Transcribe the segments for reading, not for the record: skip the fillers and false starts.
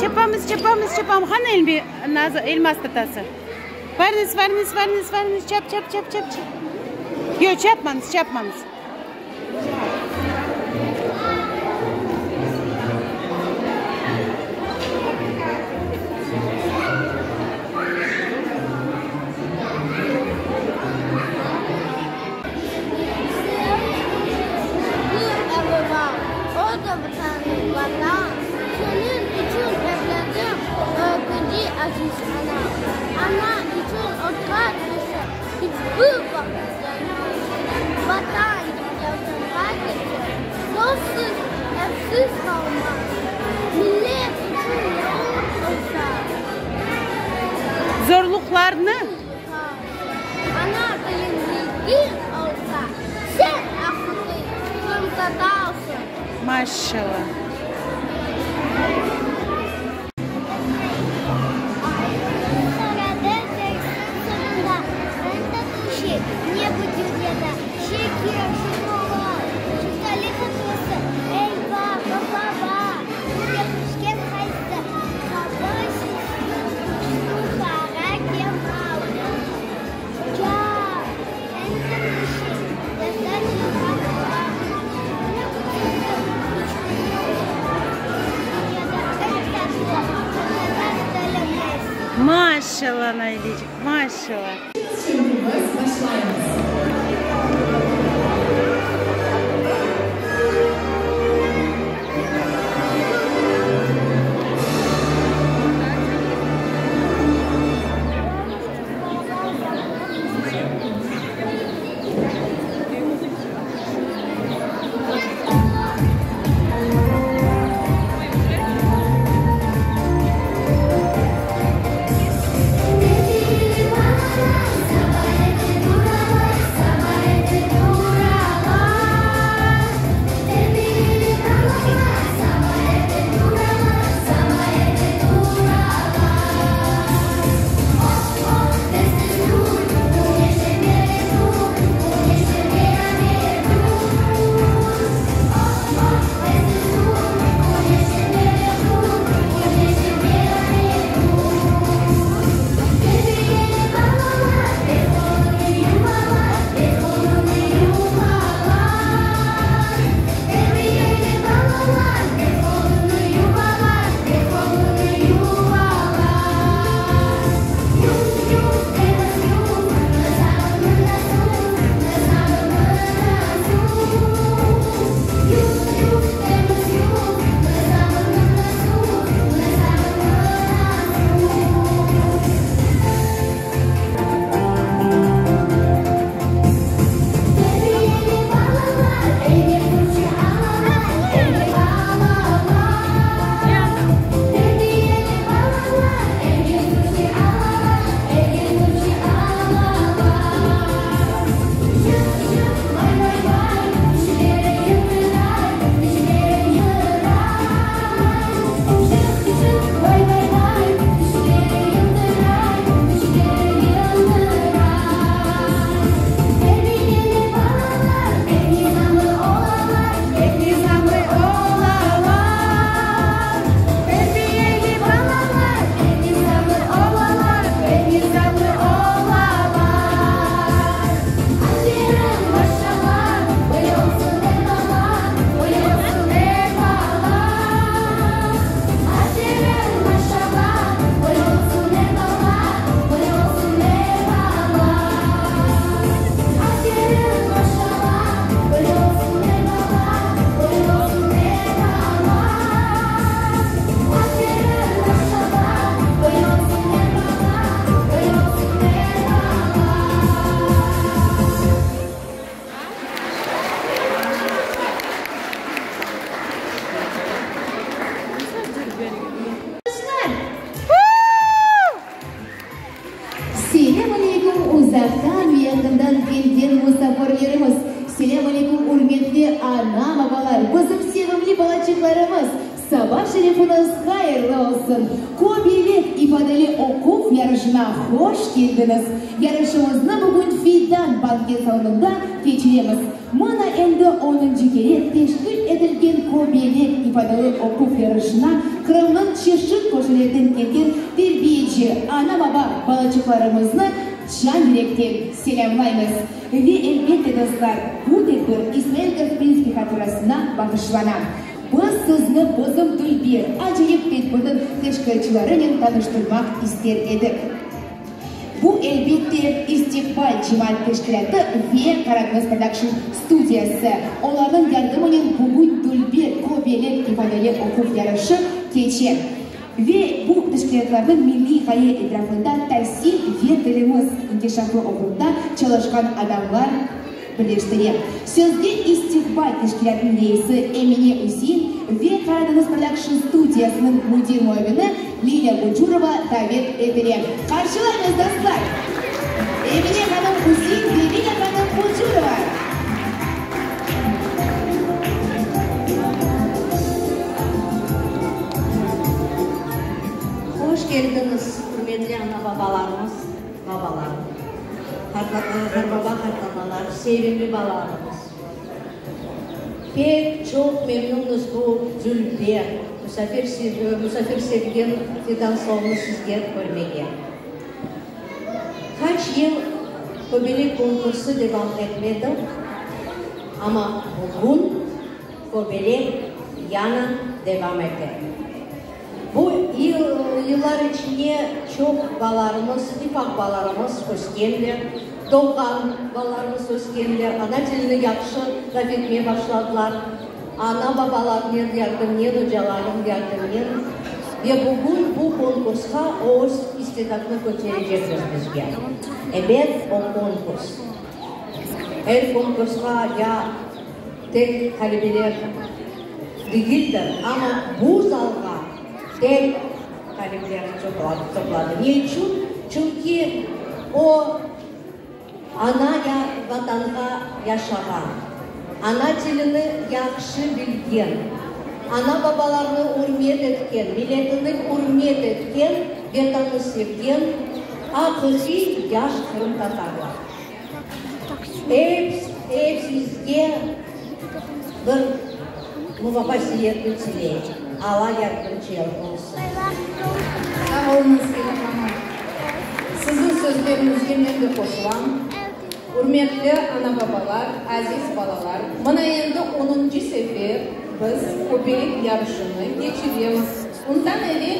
Çapamız, çapamız, çapam. Qana Elmaz tatası? Varıñız, varıñız, varıñız, varıñız, çap, çap, çap, çap, çap. Yoq, çapmañız, çapmañız. Zorluqlarnı. Maşallah. Maşallah, Naylecik, maşallah. Şimdi biz başlaymız. Balaçıqlarımız, saba şerifiñiz hayırlı olsun! Kobelek ifadeli oquv yarışına hoş keldiñiz! Yarışımıznı bugün Fidan banket salonında keçiremiz. Mına endi onuncı kere teşkil etilgen Kobelek ifadeli oquv yarışına Qırımnıñ çeşit köşelerinden kelgen terbiyeci, ana-baba balaçıqlarımıznı can yürekten selâmlaymız. Ve elbette, dostlar, bu tedbir İsmail Gasprinskiy hatırasına bağışlana. Biz sizni bizim dülber, acayip tedbirniñ teşkilâtçılarınen tanıştırmaq ister edik. Bu, elbette, İstiqbal cemaat teşkilâtı ve Qaradeñiz Prodakşn studiyası. Olarnıñ yardımınen bugün dülber, köbelek ifadeli oquv yarışı keçe. Ve bu teşkilâtlarnıñ milliy ğaye etrafında tasil ve tilimiz inkişafı oğrunda çalışqan adamlar birleştire. Sözge İstiqbal teşkilâtınıñ reisi Emine Üsein ve Qaradeñiz Prodakşn studiyasınıñ müdir muavini Lilâ Bucurova davet etile. Qarşılaymız, dostlar! Emine hanım Üsein ve Lilâ hanım Bucurova! Hoş keldiñiz, ürmetli ana-babalarımız, babalar, qartbaba, qartanalar, sevimli balalarımız. Pek çoq memnünmiz bu dülber, musafir sevgen fidan salonı sizge körmege. Qaç yıl Kobelek konkursı devam etmedi, amma bugün Kobelek yana devam ete. Bu yıllar içinde çoq balalarımız, ufaq balalarımız öskenler, doğğan balalarımız öskenler, ana tilini yahşı laf etmeye başladılar, ana-babalarınen yardımnen, ocalarnıñ yardımnen. Ve bugün bu konkursqa öz istidatını kösterecekler bizge. Ebet, o konkurs. Er konkursqa ya tek ğalibeler degildir, amma bu zalğa tek ğalipler topladı. Ne içün? Çünki o, ana Vatanğa yaşağan, ana tilini yahşı bilgen, ana-babalarını ürmet etken, milletini ürmet etken, Vetanı sevgen aqiqiy yaş qırımtatarlar. Epsizge bir muvafaqiyetni tileyim. Alla yardımcı olsun. Sağ oluñız, Elif hanım. Siziñ sözleriñizge men de qoşulam. Ürmetli ana-babalar, aziz balalar, mına endi onuncı sefer biz Köpelik yarışını keçiremiz. Ondan evel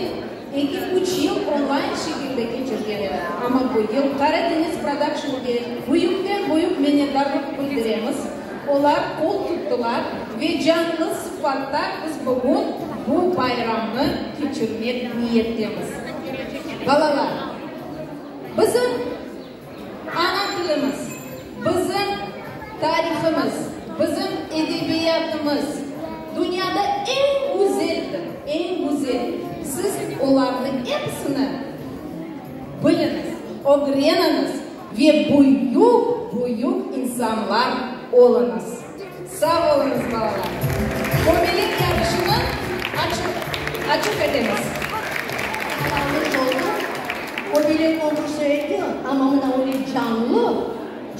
Eki-üç yıl onlayn şekilde keçirgen edik, amma bu yıl Qaradeñiz Prodakşnge büyükten-büyük minnetdarlıq bildiremiz, olar qol tuttılar ve canlı sıfatta biz bugün bu bayramnı keçirmek niyettemiz. Balalar, bizim ana tilimiz, bizim tarihımız, bizim edebiyatımız dünyada eñ güzeldir, eñ güzel. Siz olarnıñ episini biliñiz, ögreniñiz ve büyük-büyük insanlar oluñız. Sağ oluñız, balalar. Kömelek yarışını açıq etemiz. Yanlış oldı. Kömelek konkursı edi, amma mına öyle canlı,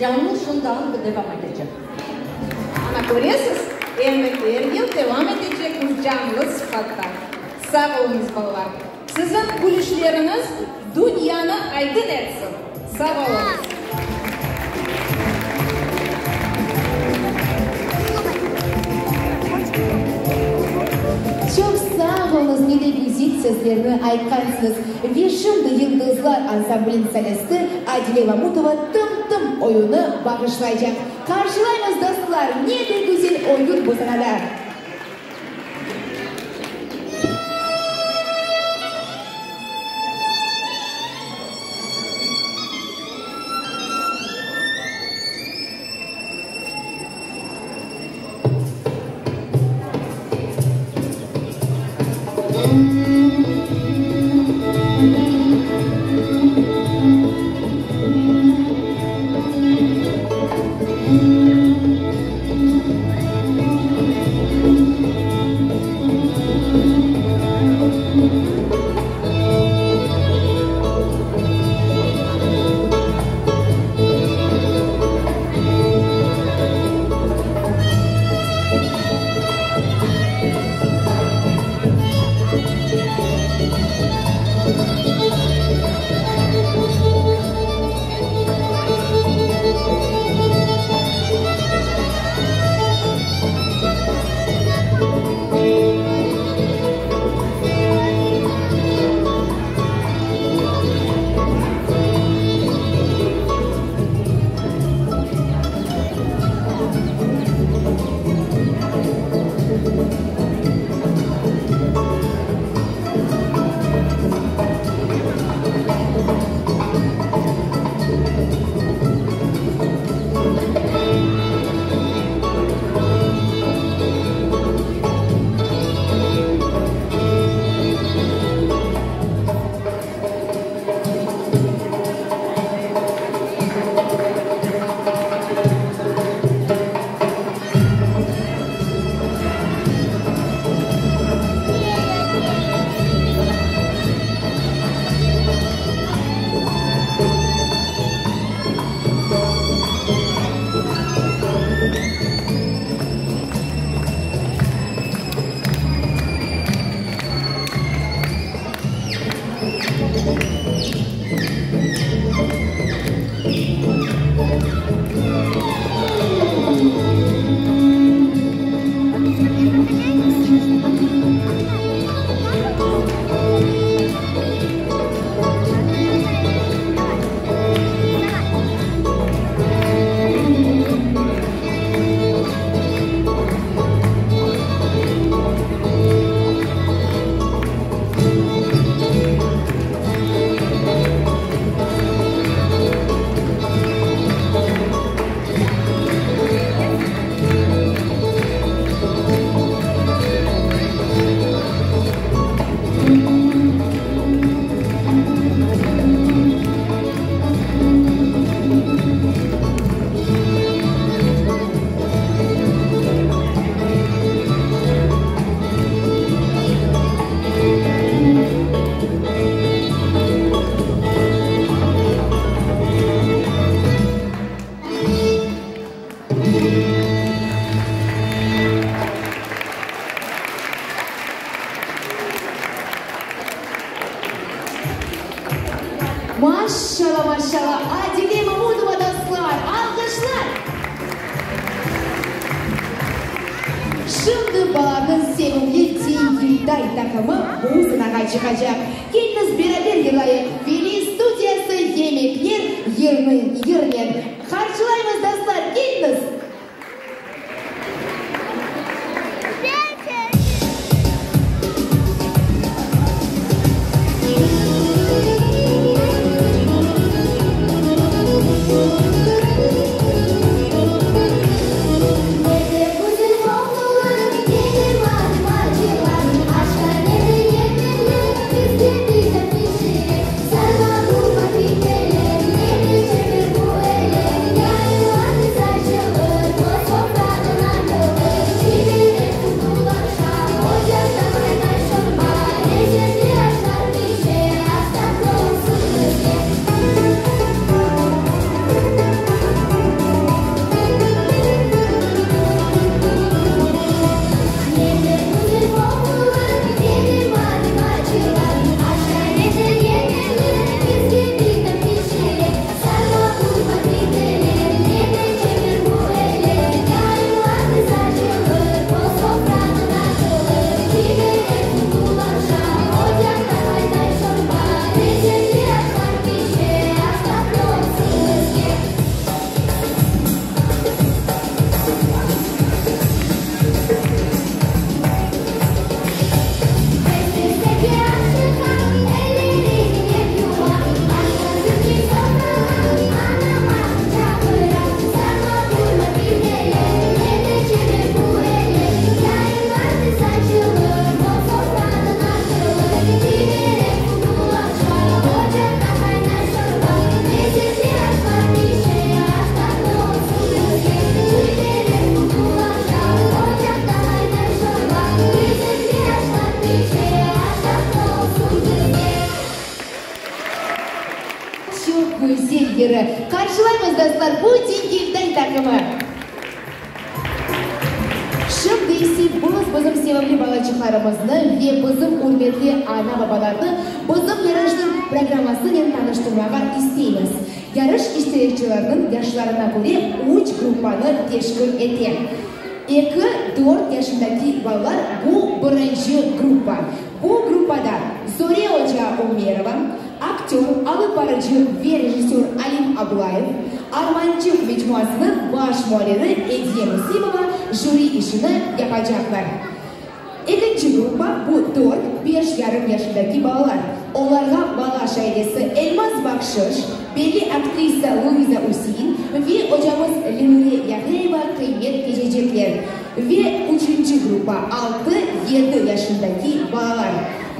canlı şundan devam etecek. Ana, köresiz, endi er yıl devam etecekmiz canlı sıfatta. Sağ oluñız, balalar. Siziñ külüşleriñiz dünyanı aydın etsin. Sağ oluñız. Çoq sağ oluñız, ne de güzel sözlerni aytqansıñız. Ve şimdi Yıldızlar ansambliniñ solisti Adile Mamutova Tım-tım oyunı bağışlaycaq. Qarşılaymız, dostlar, ne de güzel oyun bu sanada! Maşşala, maşşala, Adile Mamutova, dostlar, alğışlar! Şimdi balanıñ sevimli Tinkilday taqımı bu sanağa çıqacaq. Keliñiz beraber yırlayıq, Feliz studiyası Yemekler yırnen. Qarşılaymız, dostlar, keliñiz! Çoq güzel yırı. Qarşılaymız, dostlar, bu Dingilday taqımı! Şimdi ise biz bizim sevimli balaçıqlarımıznı ve bizim ürmetli ana-babalarnı bizim yarışnıñ programmasınen tanıştırmağa isteymiz. Yarış iştirakçılarınıñ yaşlarına köre üç gruppanı teşkil ete. Eki, dört yaşındaki balalar bu birinci gruppa. Bu gruppada Zore oca Ömerova, aktör, alıp barıcı ve rejissör Alim Ablayev, Armançıq mecmuasınıñ baş muarriri Ediye Muslimova jüri işini yapacaqlar. Ekinci gruppa, bu dört, beş yarım yaşındaki balalar. Olarğa bala şairesi Elmaz Bahşış, belli aktrisa Luiza Üsein ve ocamız Lenure Yağyayeva qıymet keçecekler. Ve üçünci gruppa, altı, yedi yaşındaki balalar.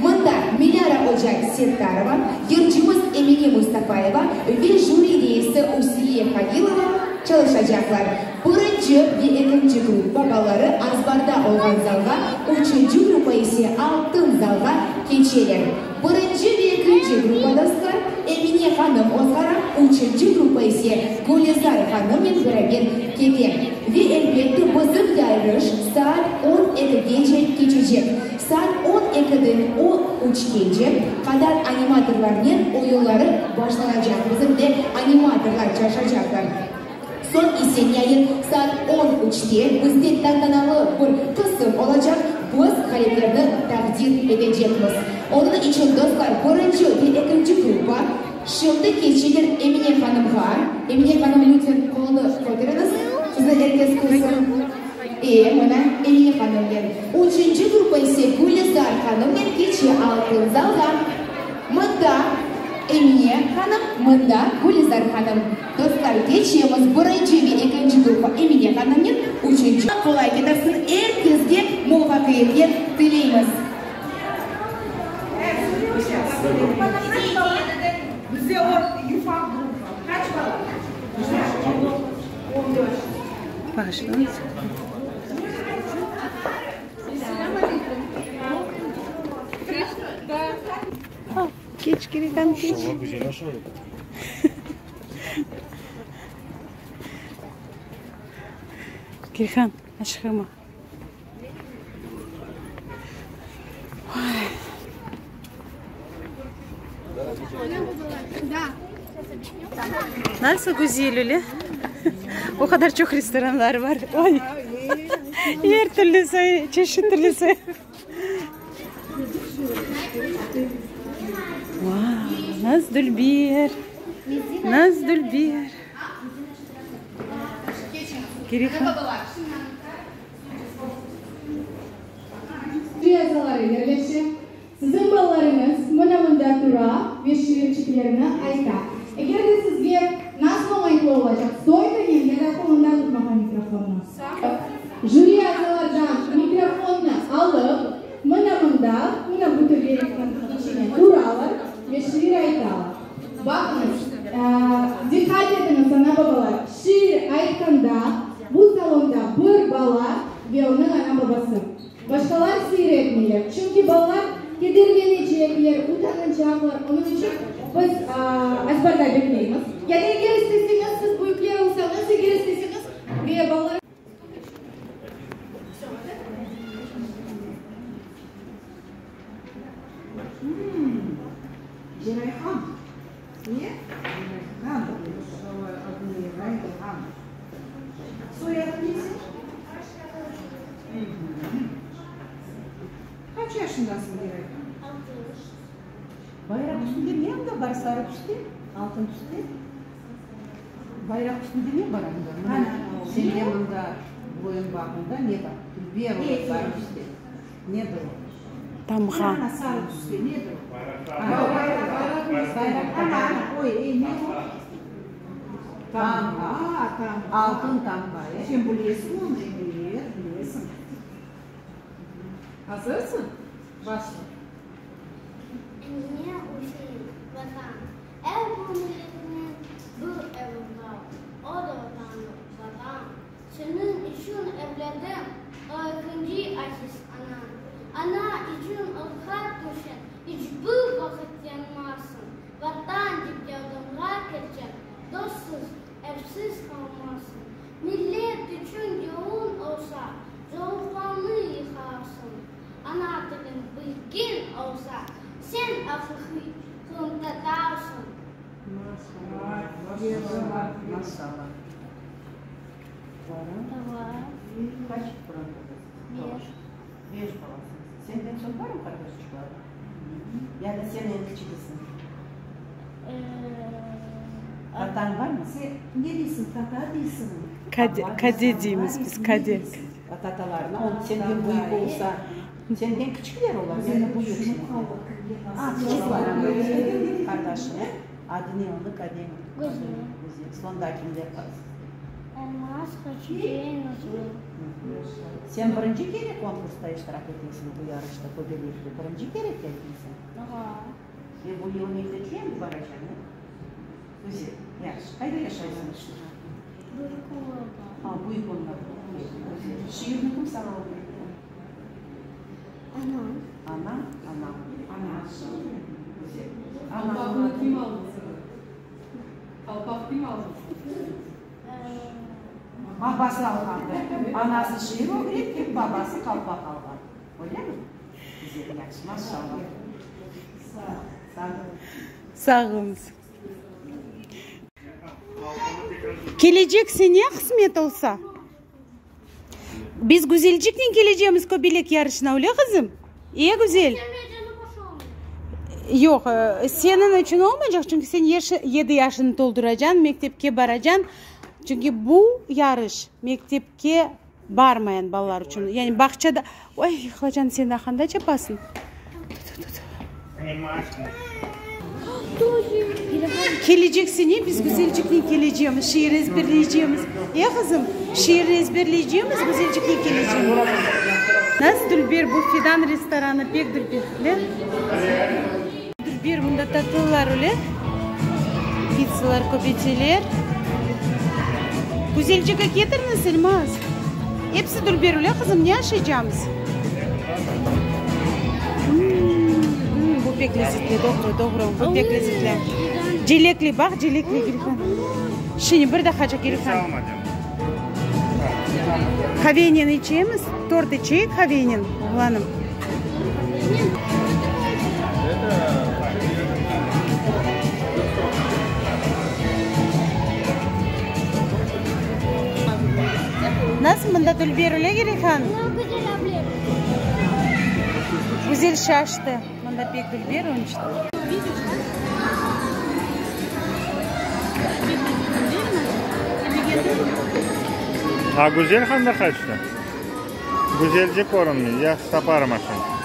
Mında Milâra oca Settarova, yırcımız Emine Mustafayeva ve jüri reisi Üsiye Halilova çalışacaqlar. Birinci ve ekinci gruppa balaları azbarda olğan zalğa, üçünci gruppa ise altın zalğa keçeler. Birinci ve ekinci gruppa dostlar, Emine hanım ozğara, üçünci gruppa ise Gülizar hanımnen beraber kete. Ve elbette bizim yarış saat on ekigece keçecek. Saat on ekiden on üçkece qadar animatorlarnen oyunları başlanacaq. Bizim de animatorlar çalışacaqlar. Soñ ise niayet saat on üçte bizde tantanalı bir qısım olacaq, biz ğaliplerni taqdir etecekmiz. Onıñ içün, dostlar, birinci ve ekinci gruppa şimdi keçeler Emine hanımğa. Emine hanım, lütfen, qolunı köteriñiz, sizni er kes körsin. E, mına, Emine hanımnen. Üçünci gruppa ise Gülizar hanımnen keçe altın zalğa. Mında Emine hanım, mında Gülizar hanım. Dostlar, keçemiz birinci ve ekinci gruppa Emine hanımnen, üçünci. Qolay ketirsin, er kesge muvafaqiyetler tileymiz. Bağışlañız. Keç, Kirikan, keç. Kirikan, aşığıma. Nasıl güzel öyle? O qadar çoq restoranlar bar. Oy! Er türlüsi, çeşit türlüsi. Vau, nasıl dülber! Nasıl dülber! Kerek. Jüri azaları yerleşe. Siziñ balalarıñız mına mında tura ve şiirçiklerini ayta. Eger de sizge nasıl oñaytlı olacaq, stoykanen ya da qolunda tutmağa mikrofonnı? Jüri azalardan mikrofonnı alıp, mına mında, mına bu tögerikniñ içine turalar ve şiir aytalar. Baqıñız, diqqat etiñiz, ana-babalar, şiir aytqanda bu salonda bir bala ve onıñ ana-babası. Başqalar seyir etmeyler, çünki balalar kederlenecekler, utanacaqlar. Onıñ içün biz azbarda bekleymiz. Ya da eger isteseñiz, siz büyükler olsañız, eger isteseñiz ve balalar. Gerayhan. Ne? Gerayhan. Gerayhan. Soyadıñ ne seniñ? Qaç yaşındasıñ, Gerayhan? 60. Bayraq üstünde ne anda bar, sarı tüste, altın tüste? Bayraq üstünde ne bar anda? Mına, sende mında boyunbağıñda ne bar? Dülber olıp sarı tüste. Nedir o? Tamğa. Ana, sarı tüste nedir o? Bayraq, bayraq. Ana, ana, oy, ey, ne o? Tamğa, tamğa. Altın tamğa, e? Sen bilesiñ onı, ebet, bilesiñ. Azırsıñ? Başla. Emine Üsein, Vatan, er bir milletniñ bir evi bar, o da Vatandır, Vatan, seniñ içün evlâdım, o ekinci aziz anañ. Ana içün otqa tüşen, iç bir vaqıt yanmazsıñ, Vatan dep yardımğa kelgen, dostsuz, evsiz qalmazsıñ. Millet içün yolun olsa, zorluqlarnı yıqarsıñ. Ana tilin bilgin olsa, sen aqiqiy qırımtatarsıñ. Maşallah. Qaç qorantasız? Beş balasıñız. Senden soñ barmı qardaşçıqları? Ya da sen eñ kiçigisiñ? Tatañ barmı? Sen ne deysiñ, tata deysiñ? Kade, kade deymiz biz, kade. Tatalarına, o senden büyük olsa, senden kiçikler olar, ya da büyük? A, kiçik bar, qardaşıñ, e? Adı ne onıñ, kadeniñ? Güzel. Güzel. Sonda kimler bar sizde? Elmaz, Hatice, Nazlı. Sen birinci kere konkursta iştirak etesiñ, bu yarışta, Kobelekte birinci kere keldiñ sen? Ağa. Ve bu yıl mektepke endi baracañ, e? Güzel, yahşı. Qayda yaşaysıñ şimdi? Büyük Onlarda. A, Büyük Onlarda. Güzel. Şiirni kim saña ögretti? Anam. Anañ, anañ. Anañ. Güzel. Qalpaqnı kim aldı saña? Qalpaq kim aldı? Babası alğandır. Anası şiir ögretken, babası qalpaq alğan. Öylemi? Güzel, yahşı, maşallah. Sağ ol. Sağ oluñız. Kelecek sene qısmet olsa, biz Güzelciknen kelecemiz Kobelek yarışına, öyle qızım? E, Güzel? Yoq, seniñ içün olmaycaq, çünki sen yedi yaşını tolduracañ, mektepke baracañ. Çünki bu yarış mektepke barmayan balalar içün. Yani bağçada... Oy, yıqılacañ sen daa qanday çapasıñ? Kelecek sene biz Güzelciknen kelecemiz, şiir ezberleycemiz. E, qızım, şiir ezberleycemiz, Güzelciknen kelecemiz. Nasıl dülber bu Fidan restoranı, pek dülber, öyle? Dülber, mında tatlılar, öyle? Pitsalar, köbeteler. Güzelcigi ketiriñiz, Elmaz. Episi dülber, öyle, qızım, ne aşaycamız? Bu pek lezetli, doğru, doğru, bu pek lezetli. Celekli, baq, celekli, Gülhan. Şimdi bir dahaca, Gülhan. Qavenen içemiz, tort içeyik qavenen, oğlanım. Nasıl mında dülber öyle Gerihan? Güzel şaştı. Mında pek dülber onıñ içün. A Güzel qanda qaçtı? Güzelce körünmey. Ya taparım aşam.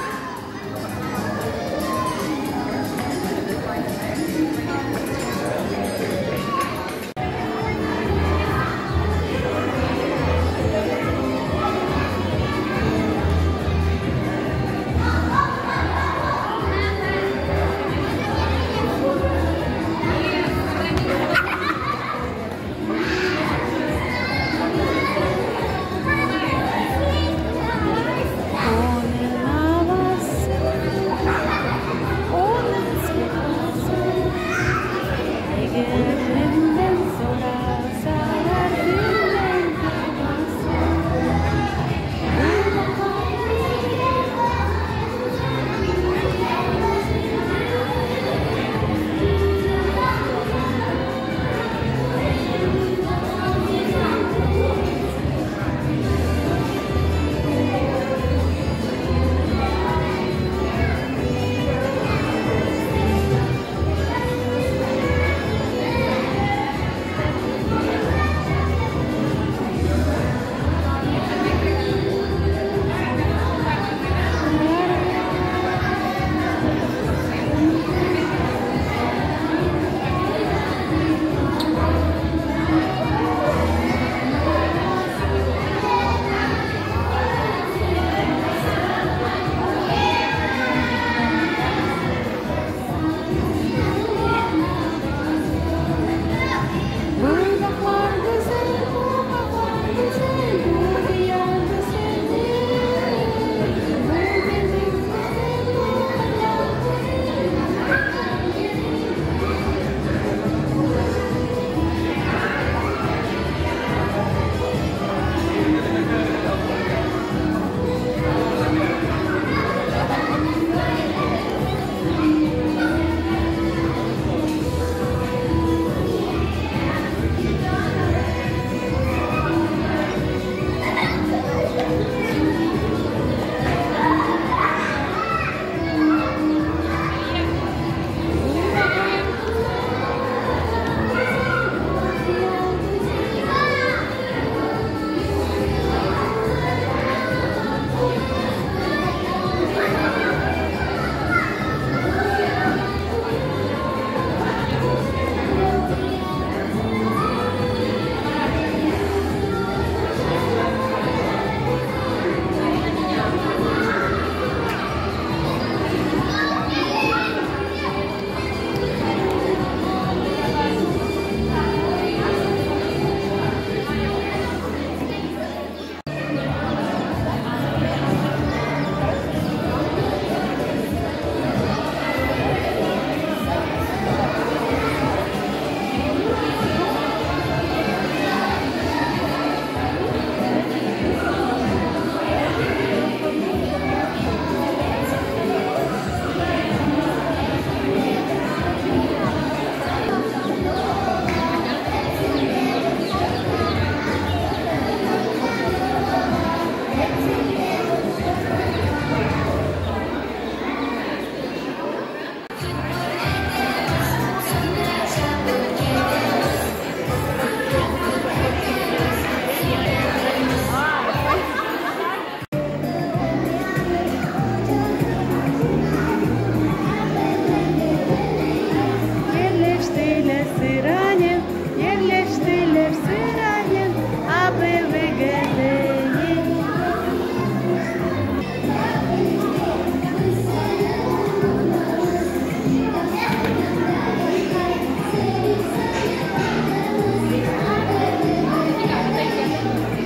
Yerleştiler sıranen, yerleştiler sıranen, A, B, V, G, D, E.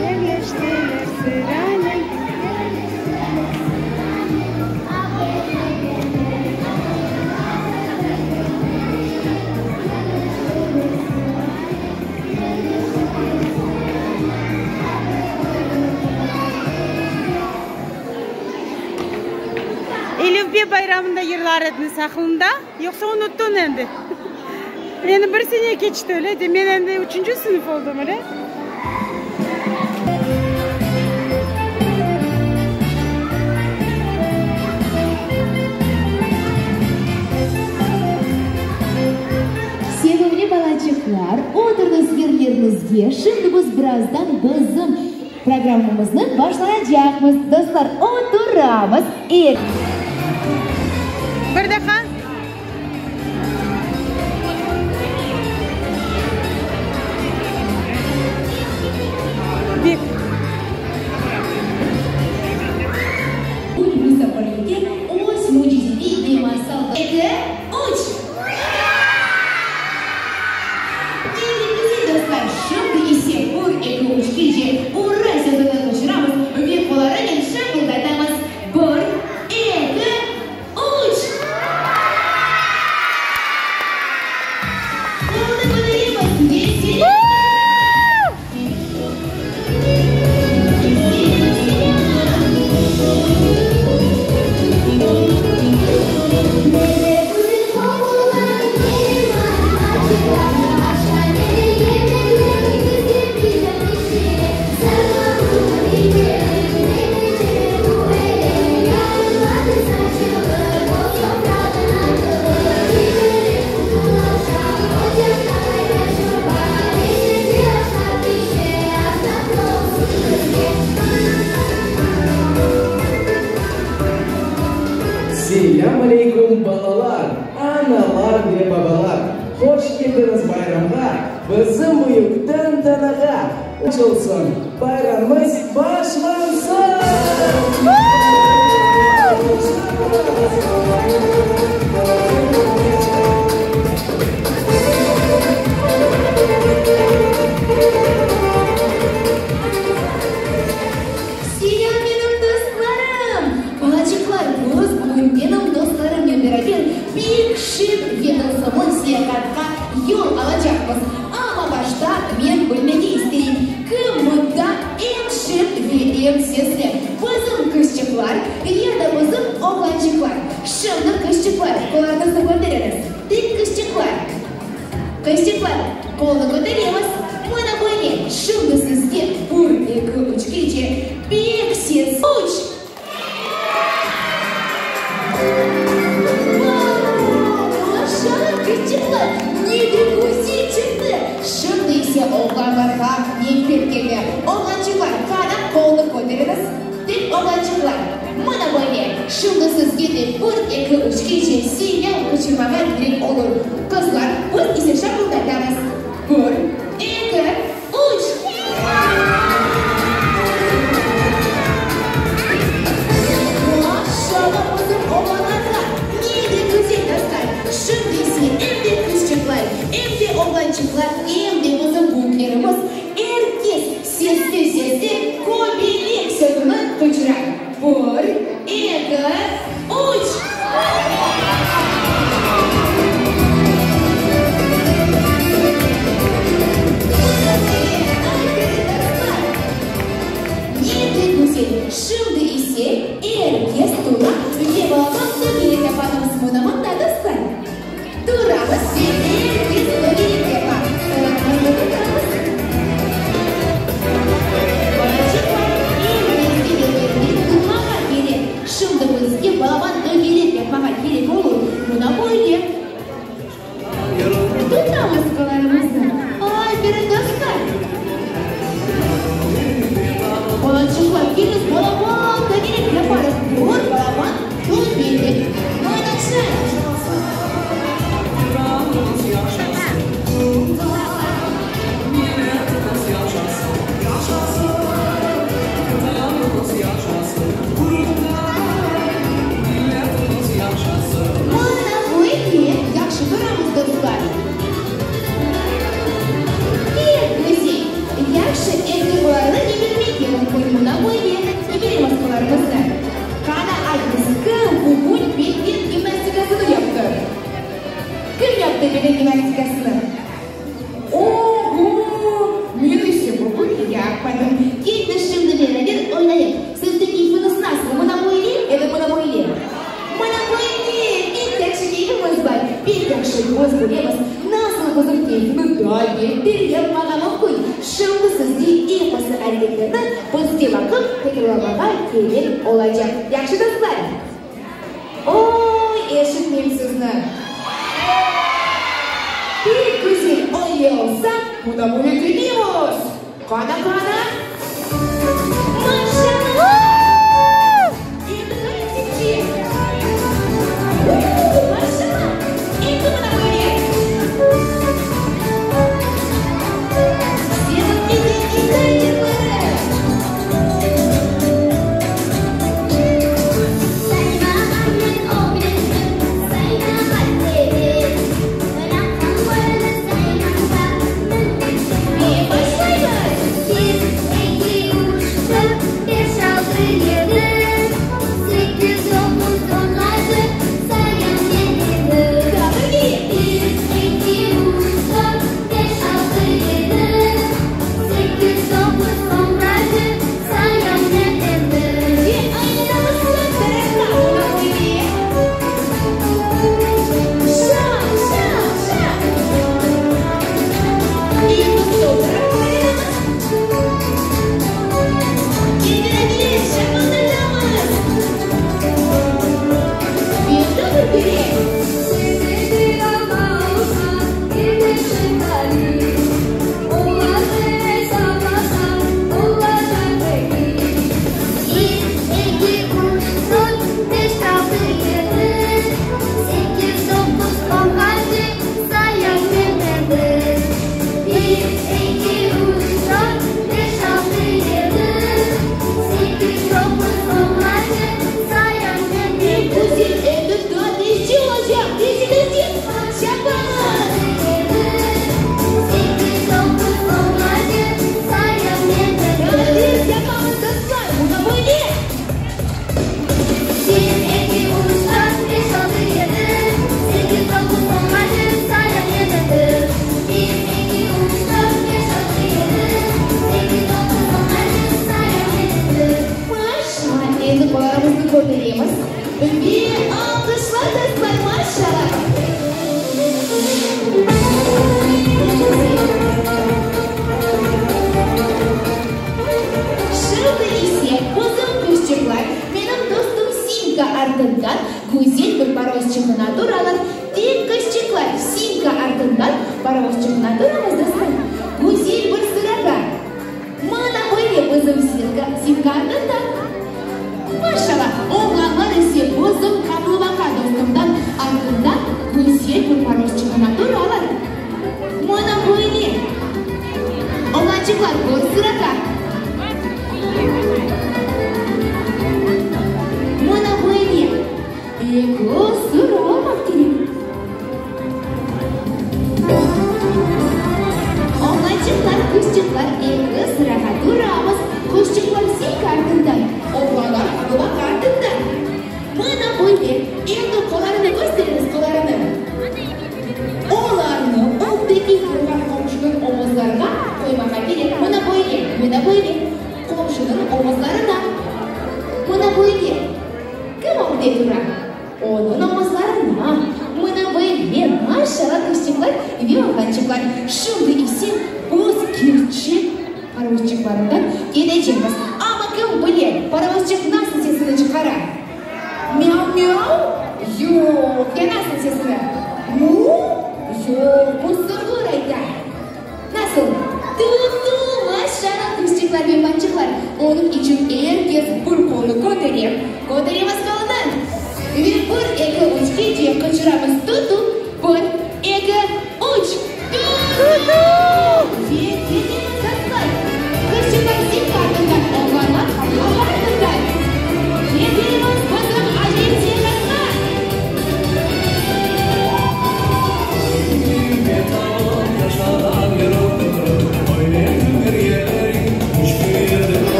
Yerleştiler sıranen, yerleştiler sıranen, A, B, V, G, D, Elifbe bayramında yırlar ediñiz aqlıñda, yoqsa unuttıñ endi? Endi bir sene keçti, öyle de, men endi üçünci sınıf oldım, öyle? Sevimli balaçıqlar, oturıñız yerleriñizge, şimdi biz birazdan bizim programmamıznı başlayacaqmız. Dostlar, oturamız. Er. Bir daha. Bir. Musafirlikke öz mücizeviy ve masal. Eki, üç! Ne güzel, dostlar! Şimdi ise bir, eki, üçkece Ura sözüni qıçıramız ve qollarınen şapıldatamız. Bir, eki, üç! Qolunı köteremiz ve selâm Selâm aleyküm, balalar, analar ve babalar! Hoş keldiñiz bayramğa, bizim büyük tantanağa! Açılsın, bayramımız başlansın! Selâm, menim dostlarım! Balaçıqlar, biz bugün menim dostlarımnen beraber pek şeñ ve tılsımlı seyahatqa yol alacaqmız. Amma başta men bilmege isteyim, kim mında eñ şeñ ve eñ sesli, bizim qızçıqlar ya da bizim oğlançıqlar? Şimdi, qızçıqlar, qollarıñıznı köteriñiz. Tek qızçıqlar. Qızçıqlar, qolnı köteremiz. Mına böyle, şimdi sizge bir, eki, üçkece pek ses, üç! Maşallah, qızçıqlar, ne de güzel çıqtı! Şimdi ise oğlanlarğa nevbet keldi. Oğlançıqlar, qana, qolnı köteriñiz. Tek oğlançıqlar. Mına böyle, şimdi sizge de bir, eki, üçkece selâm qıçırmağa kerek olur. Qızlar, biz ise şapıldatamız. Bir, eki, üç! Maşallah bizim oğlanlarğa! Ne de güzel dostlar! Şimdi ise em de qızçıqlar, em de oğlançıqlar, em de bizim büyüklerimiz, er kes sesli-sesli Köbelek sözüni qıçıra. Bir, eki, üç! Ne de güzel! Şimdi ise er kes tura ve balaban tögerek yapamız. Mına mında, dostlar. Turamız ve er kes tögerek yapa. Qollarımıznı tutamız. Balaçıqlar, er keske yerlerinde turmağa kerek. Şimdi bizge balaban tögerek yapmağa kerek olur. Mına böyle. Tutamız qollarımıznı. Aferin, dostlar! Balaçıqlar, keliñiz balaban tögerek yaparıq. Bir balaban tögerek. Mına şay. Mına böyle yahşı turamız, dostlar. Pek güzel! Yahşı, endi bularnı yibermege mümkün. Mına böyle yiberemiz bularımıznı. Qana, aytıñız, kim bugün beden gimnastikasını yaptı? Kim yaptı beden gimnastikasını? Oğo! Men ise bugün yapmadım. Keldi şimdi beraber oynayıq. Sizniñ keyfiñiz nasıl? Mına böyle ya da mına böyle? Mına böyle! Pek yahşı keyfimiz bar. Pek yahşı, biz bilemiz, nasıl bizim keyfni daa beter yapmağa mümkün. Şimdi sizge episi areketlerni bizge baqıp tekrarlamağa kerek olacaq. Yahşı, dostlar? Oy, eşitmeyim sizni. Pek. Mına böyle kelemiz! Qana, qana? Maşallah! Endi qaysı Maşallah! Endi mına böyle! Sevimli dinleyicilerim!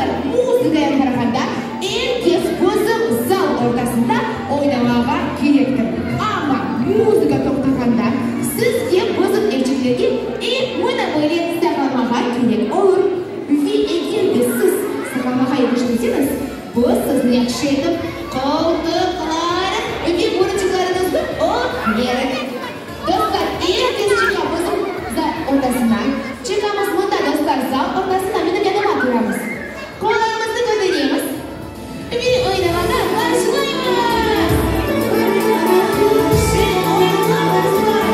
Dostlar, muzıka yañğırağanda er kes bizim zal ortasında oynamağa kerektir. Amma muzıka toqtağanda sizge bizim evçiklerge ep mına böyle saqlanmağa kerek olur. Ve eger de siz saqlanmağa yetişmeseñiz, biz sizni yahşı etip qoltuqlarıq ve burunçıqlarıñıznı öperik. Dostlar, er kes çıqa bizim zal ortasına. Çıqamız mında, dostlar, zal ortasına, menim yanıma turamız. Qollarımıznı köteremiz ve oynamağa başlaymız! Şeñ oyunlar, dostlar!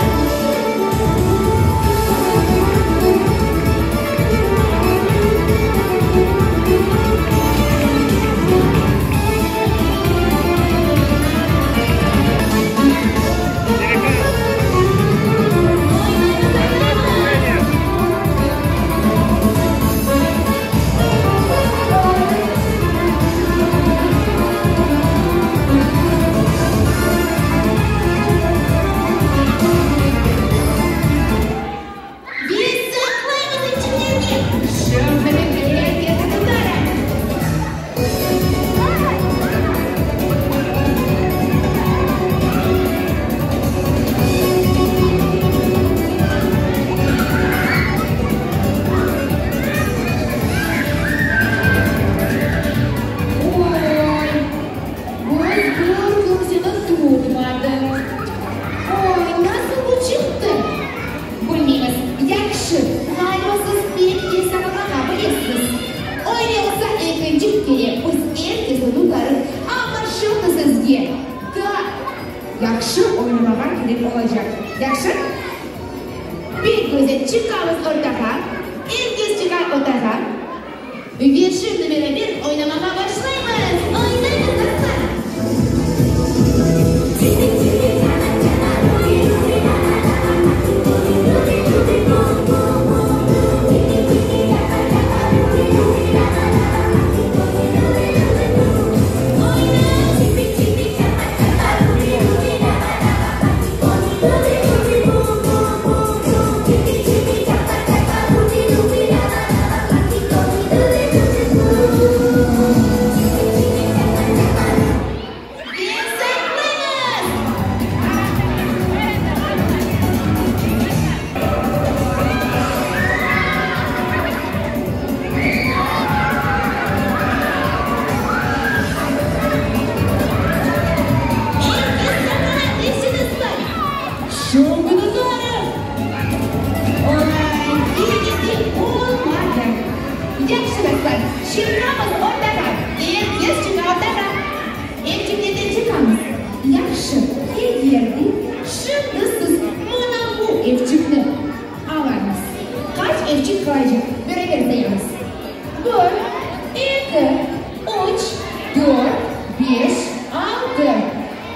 Biz saqlaymız evçiklerni, şimdi bereket tutarıq. Oy, biz bir kimseni tutmadıq. Oy, nasıl bu çıqtı? Bilmeymiz. Yahşı, ğaliba siz pek esaplamğa bilesiz. Öyle olsa, ekinci kere biz er kesni tutarıq, amma şimdi sizge daa yahşı oynamağa kerek olacaq. Yahşı? Pek güzel, çıqamız ortağa, er kes çıqa ortağa. Ve şimdi beraber oynamağa başlaymız! Oynaymız, dostlar! Ve saqlaymız! Er kes saqlana, epsi dostlar! Şimdi tutarım! Oy, kene de olmadı. Yahşı, dostlar, çıqamız ortağa, er kes çıqa ortağa. Evçiklerden çıqamız. Yahşı, eger de şimdi siz mına bu evçikni alañız, qaç evçik qalacaq? Beraber sayamız. Bir, eki, üç, dört, beş, altı.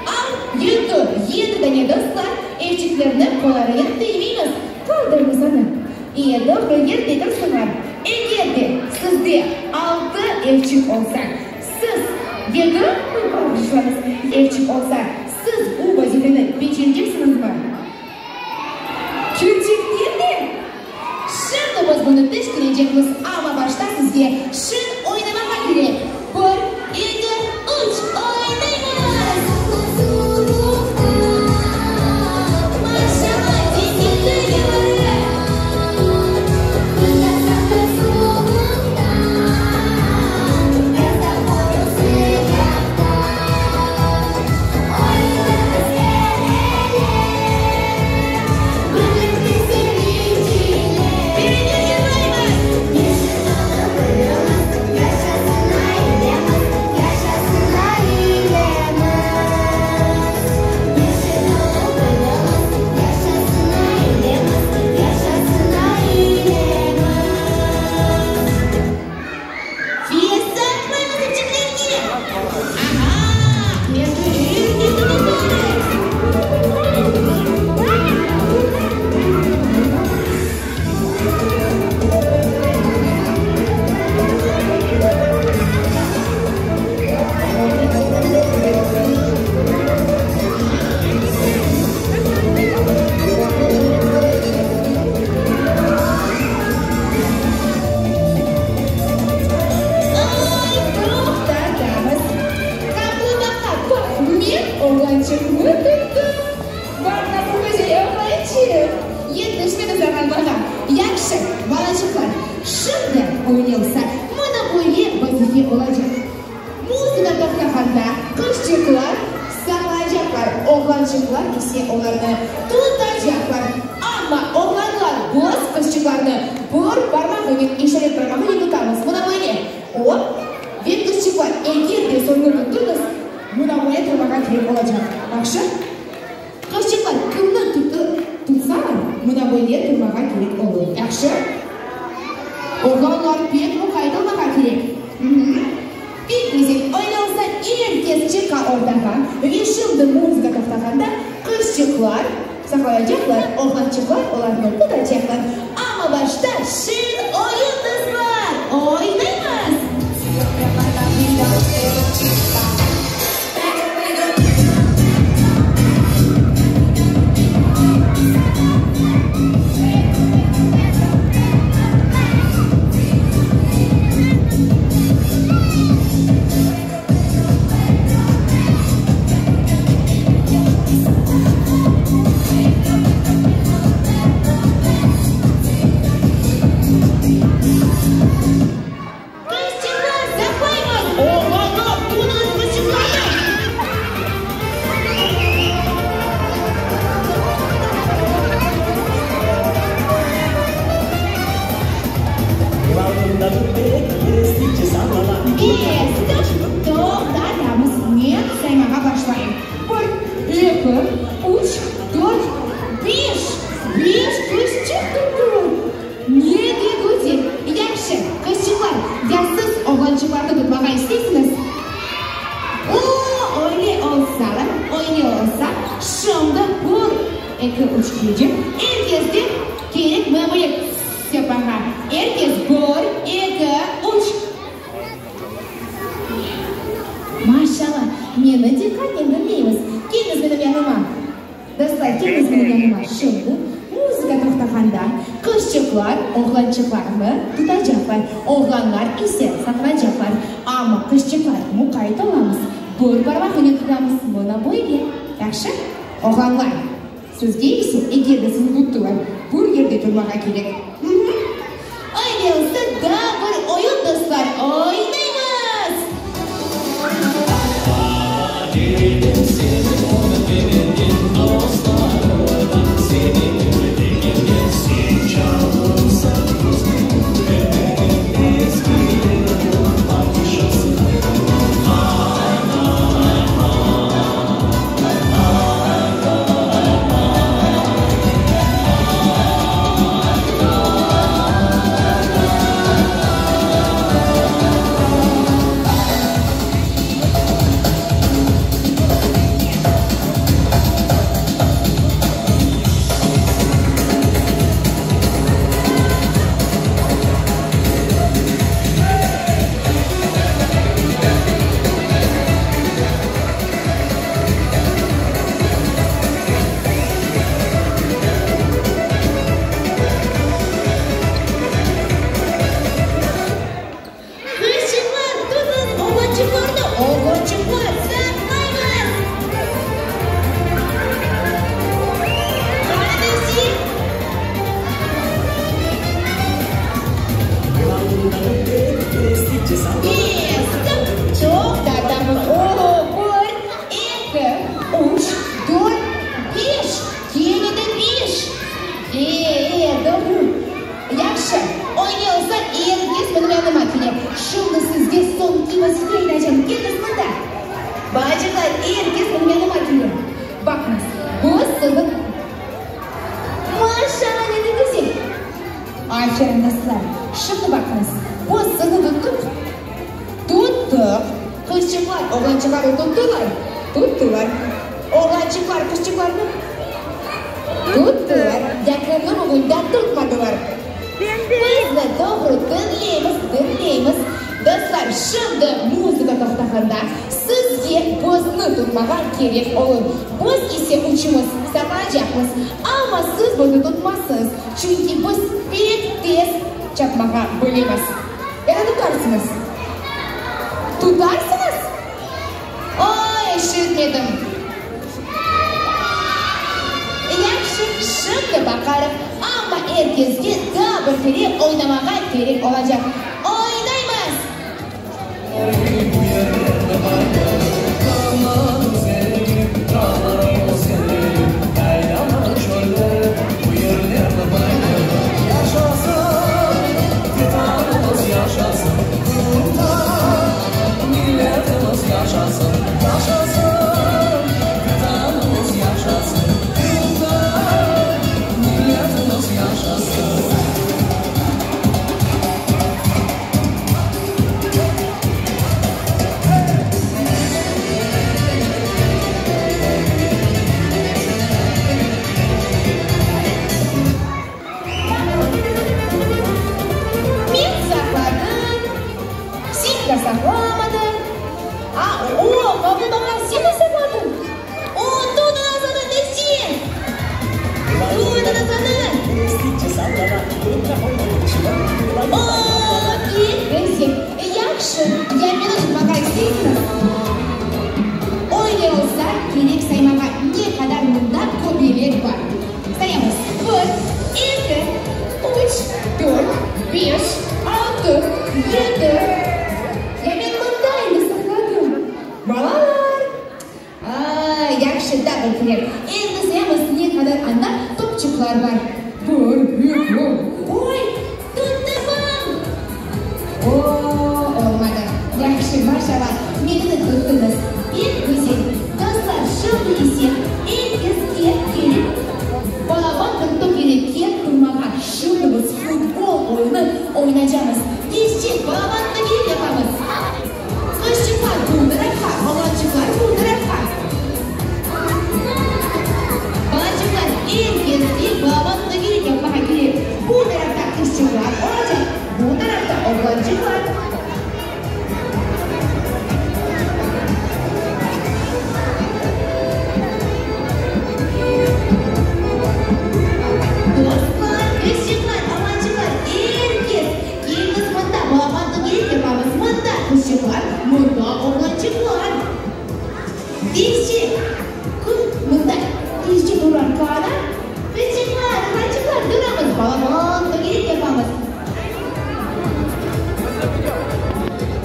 Al, yedi, yedi dane, dostlar, evçiklerni qollarınen tiymeymiz, qaldırmız onı. E, doğru yerde tursıñlar. Eger de sizde altı evçik olsa, siz yedi bağışlañız, evçik olsa, siz bu vazifeni becereceksiñizmi? Kerçekten de? Şimdi biz bunı teşkerecekmiz, amma başta sizge şın oynamağa kerek. Bir, eki, üç, oynaymız! Maşallah, deñizli yılları! Beraber yırlaymız! ise olarnı tutacaqlar. Amma, oğlanlar, biz qızçıqlarnı bir parmağınen, işaret parmağınen tutamız. Mına böyle. Op! Ve qızçıqlar, eger de soñu tuttıñız, mına böyle turmağa kerek olacaq. Yahşı? Qızçıqlar, kimni tutsalar, mına böyle turmağa kerek olur. Yahşı? Oğlanlar, pek muqayt olmağa kerek. Pek güzel. Öyle olsa, er kes çıqa ortağa. Ve şimdi muzıka toqtağanda, qızçıqlar saqlanacaqlar, oğlançıqlar olarnı tutacaqlar. Amma başta şeñ oyun, dostlar! Oynaymız! Qızçıqlar, saqlaymız! Oğlanlar, tutıñız qızçıqlarnı! Ve toqtatamız. Men saymağa başlayım. Bir, eki, üç, dört, beş. Beş qızçıq tuttu. Ne de güzel! Yahşı, qızçıqlar, ya siz oğlançıqlarnı tutmağa isteysiñiz? O, öyle olsa, öyle olsa, şimdi bir, eki, üç deycem, er kesden kerek mına böyle tss yapmağa. Er kes bir, eki, üç. Maşallah, meni diqqatnen diñleymiz. Keliñiz menim yanıma. Dostlar, keliñiz menim yanıma. Şimdi muzıka toqtağanda qızçıqlar oğlançıqlarnı tutacaqlar, oğlanlar ise saqlanacaqlar. Amma qızçıqlar, muqayt olamız, bir parmağınen tutamız, mına böyle. Yahşı? Oğlanlar, sizge ise, eger de sizni tuttılar, bir yerde turmağa kerek. Öyle olsa, daa bir oyun, dostlar, oynaymız! Qızçıqlar, tutıñız oğlançıqlarnı, oğlançıqlar, saqlañız! Qani tevsiye? Kestim! Toqtatamız. O, bir, eki, üç, dört, beş. Kene de beş. E, e, doğru. Yahşı, öyle olsa, er kes menim yanıma kele. Şimdi sizge soñki vazife aytacağım. Keliñiz mında. Bacılar, er kes menim yanıma kele. Baqıñız, biz siziñ. Maşallah, ne de güzel! Aferin, dostlar! Şimdi baqıñız, biz sizni tuttıq. Tuttıq. Qızçıqlar oğlançıqlarnı tuttılar? Tuttılar. Oğlançıqlar qızçıqlarnı? Tuttılar. Ya kimni bugün da tutmadılar? Bizni doğru diñleymiz, diñleymiz. Dostlar, şimdi muzıka toqtağanda sizge bizni tutmağa kerek olur. Biz ise üçümiz saqlanacaqmız. Amma siz bizni tutmazsıñız, çünki biz pek tez çapmağa bilemiz. Ya da tutarsıñız. Tutarsıñız? Oy, eşitmedim. Yahşı, şimdi baqarıq. Amma er kesge daa bir kere oynamağa kerek olacaq. Oynaymız! Qurbaqa, sen mi saqladıñ? O, tut anasını, tezce! Tut anasını! O, pek güzel! Yahşı, ya meni tutmağa isteysiñiz? Öyle olsa, kerek saymağa ne qadar mında köbelek bar. Sayamız, bir, eki, üç, dört, beş, altı, yedi. Ya men mında endi saqladım. Balalar! A, yahşı, daa bir kere. Endi sayamız ne qadar anda topçuqlar bar. Bir, eki, oy, tuttım! O, olmadı. Yahşı, maşallah, meni de tuttıñız. Pek güzel. Dostlar, şimdi ise er keske kelip balaban bir tögerekke turmağa. Şimdi biz futbol oyunı oynacamız. Tezce balaban tögerek yapamız. Qızçıqlar bu tarafqa, oğlançıqlar bu tarafqa. Balaçıqlar, er keske balaban tögerek yapmağa kerek. Bu tarafta qızçıqlar olacaq, bu tarafta oğlançıqlar. Dostlar, qızçıqlar, oğlançıqlar, er kes, keliñiz mında, balaban tögerek yapamız. Mında qızçıqlar, mında oğlançıqlar. Tezce, kim mında tezce turar, qana? Qızçıqlar, oğlançıqlar, turamız, balaban tögerek yapamız.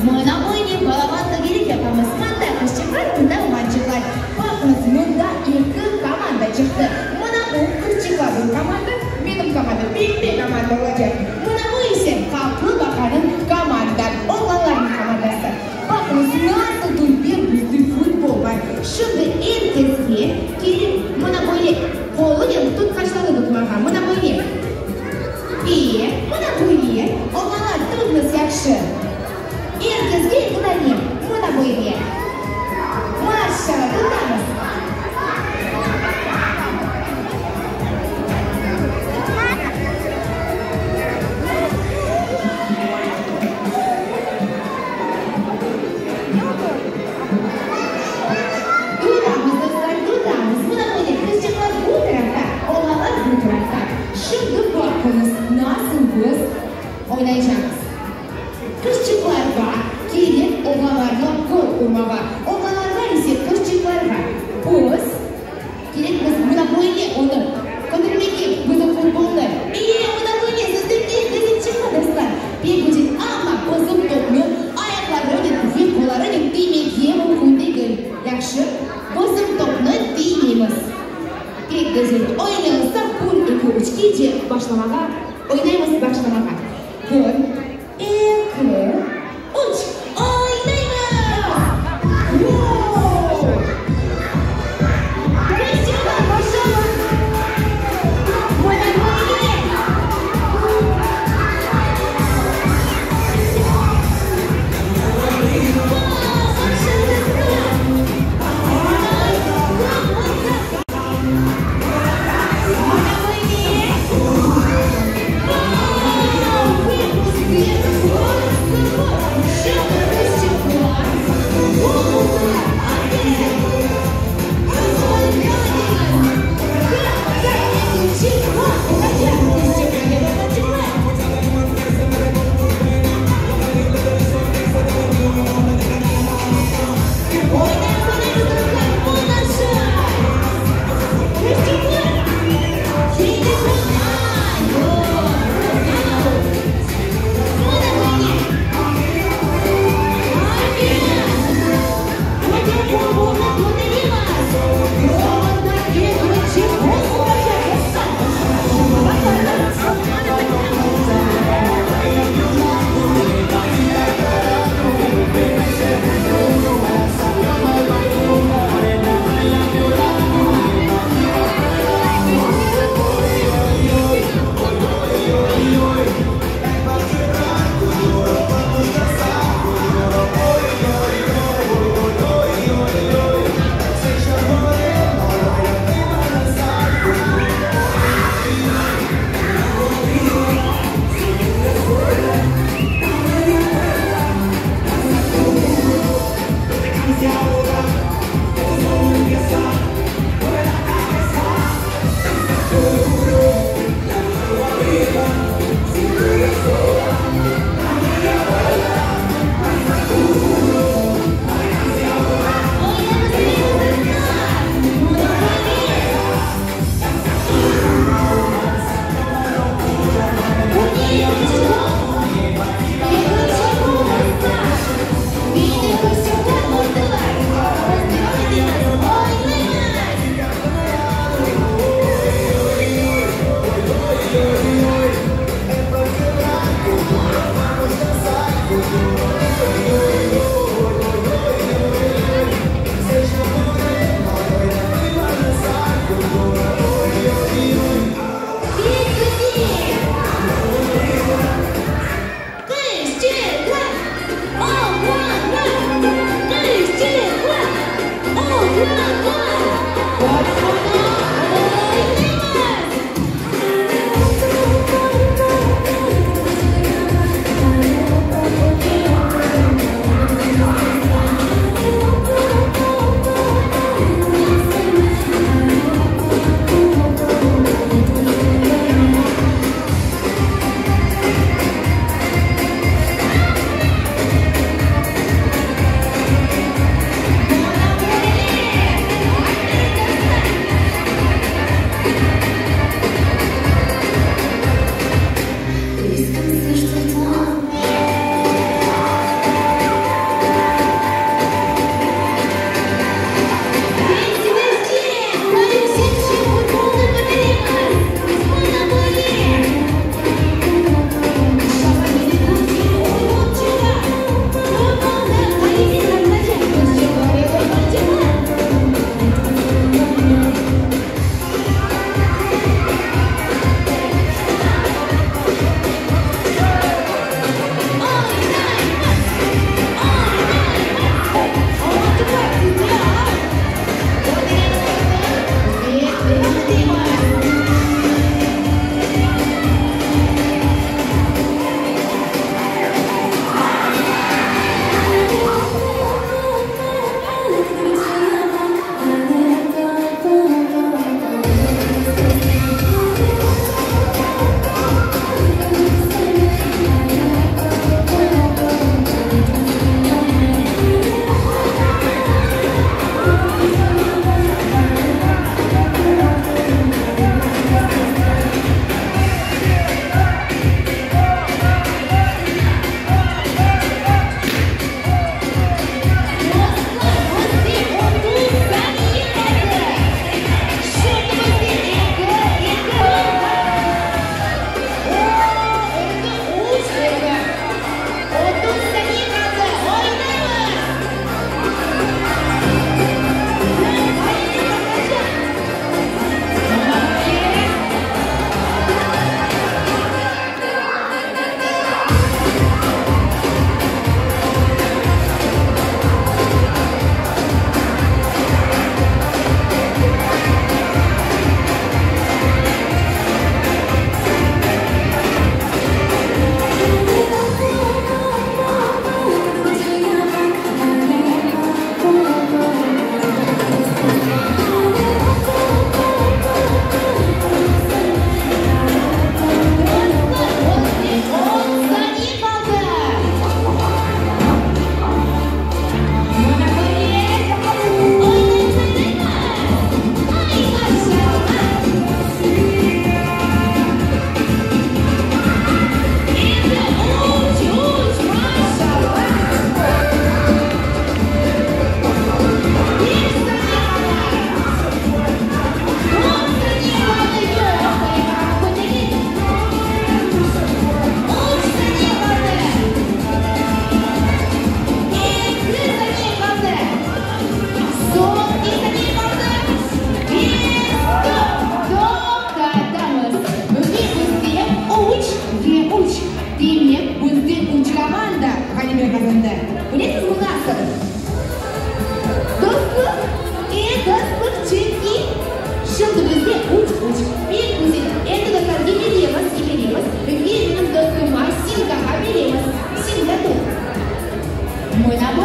Mına böyle balaban tögerek yapamız, mında qızçıqlar, mında oğlançıqlar. Baqıñız, mında eki komanda çıqtı. Mına bu qızçıqlarnıñ komanda, menim komandam, pembe komanda olacaq. Mına bu ise qaplı baqanıñ komanda, oğlanlarnıñ komandası. Baqıñız, nasıl dülber bizde futbol bar. Şimdi er keske kerek mına böyle qolunen tutqaçlarnı tutmağa, mına böyle. E, mına böyle, oğlanlar, tutuñız yahşı. Er keske eki dane, mına böyle. Maşallah, tutamız. Tutamız, dostlar, tutamız. Mına böyle, qızçıqlar bu tarafta, oğlanlar bu tarafta. Şimdi baqıñız, nasıl biz oynaycaqmız. Qızçıqlarğa kerek oğlanlarğa gol urmağa, oğlanlarğa ise qızçıqlarğa. Biz kerekmiz mına böyle onı kötermege, bizim futbolnı. E, mına böyle sizde pek güzel çıqtı, dostlar, pek güzel, amma bizim topnı ayaqlarınen ve qollarınen tiymege mümkün degil. Yahşı, bizim topnı tiymeymiz. Pek güzel. Oynaymız da bir, eki, üçkece başlamağa, oynaymız başlamağa. Bir, eki, üç, oynaymız! Gol! Qızçıqlar, maşallah! Mına böyle! Vau, maşallah! Mına böyle! Gol!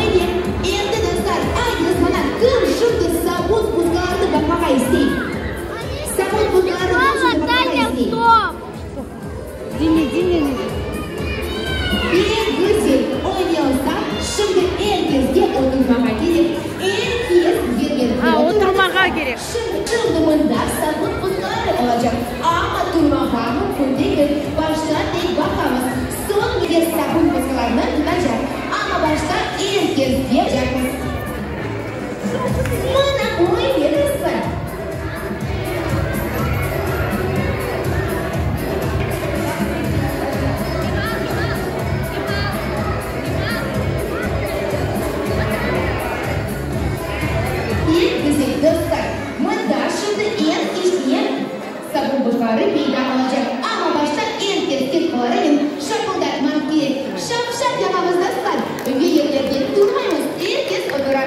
Böyle. Endi, dostlar, aytıñız maña, kim şimdi sabun buzlarını baqmağa istey? Sabun buzlarını kim şimdi baqmağa istey? Pek güzel. Öyle olsa, şimdi er kesge oturmağa kerek. Er kes yerlerine Ha, otura, oturmağa dostlar. kerek. Şimdi, şimdi mında sabun buzları olacaq. Amma turmağa mümkün degil. Başta tek baqamız. Soñ er sabun buzlarını tutacaq. Amma başta er kesge baqacaqmız. Mına böyle, dostlar. Pek güzel, dostlar. Mında şimdi eñ kiçkene sabun buzları peyda olacaq. Amma başta er keske qollarınen şapıldatmaq kerek. Şap-şap yapamız, dostlar. Ve yerlerden turmaymız, er kes otura.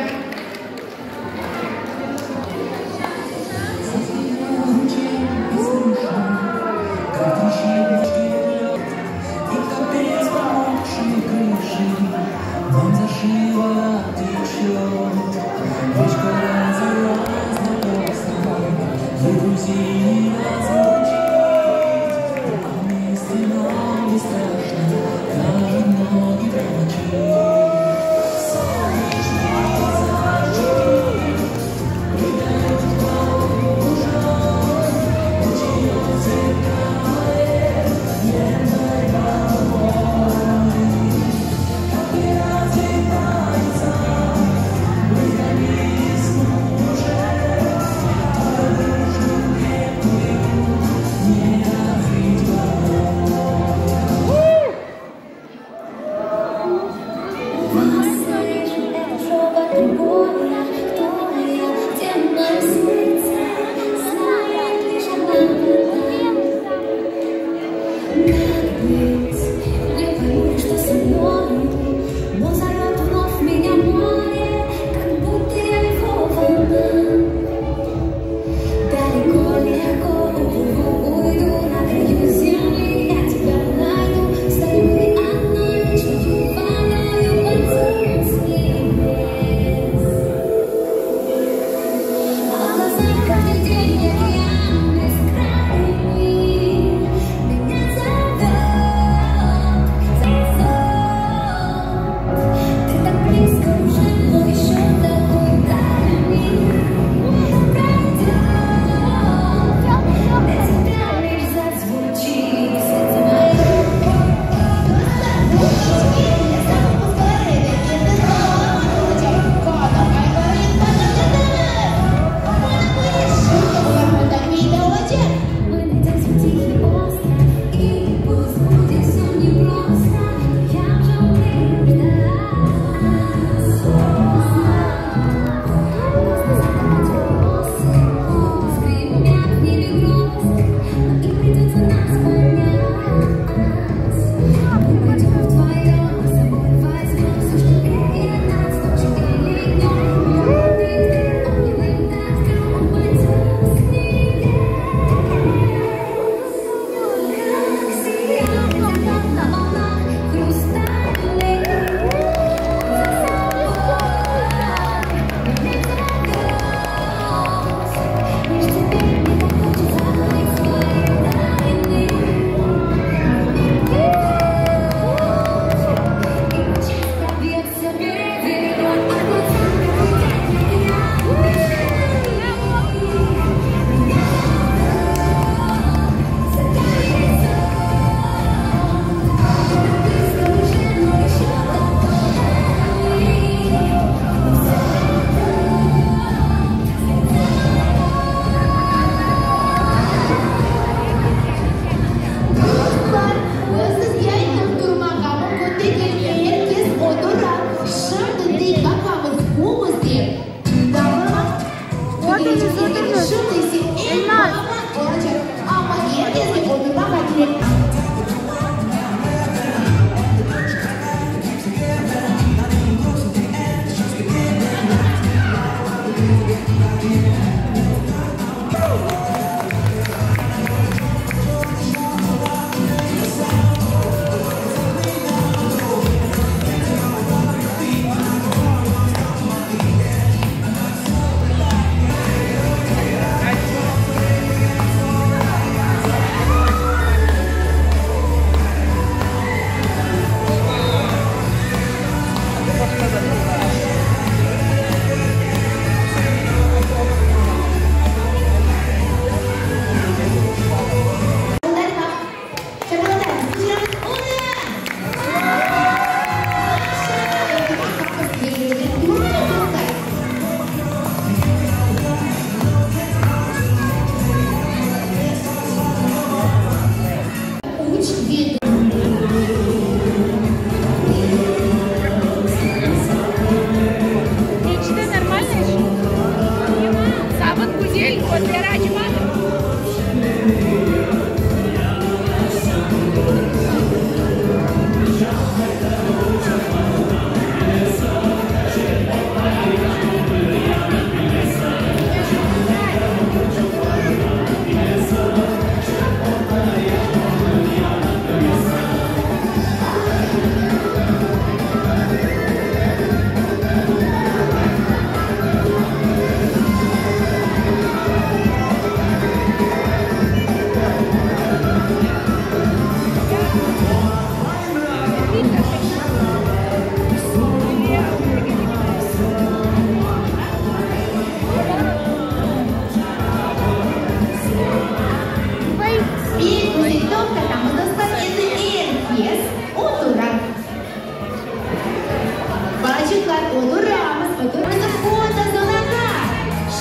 Oturamız, oturamız fotozonağa.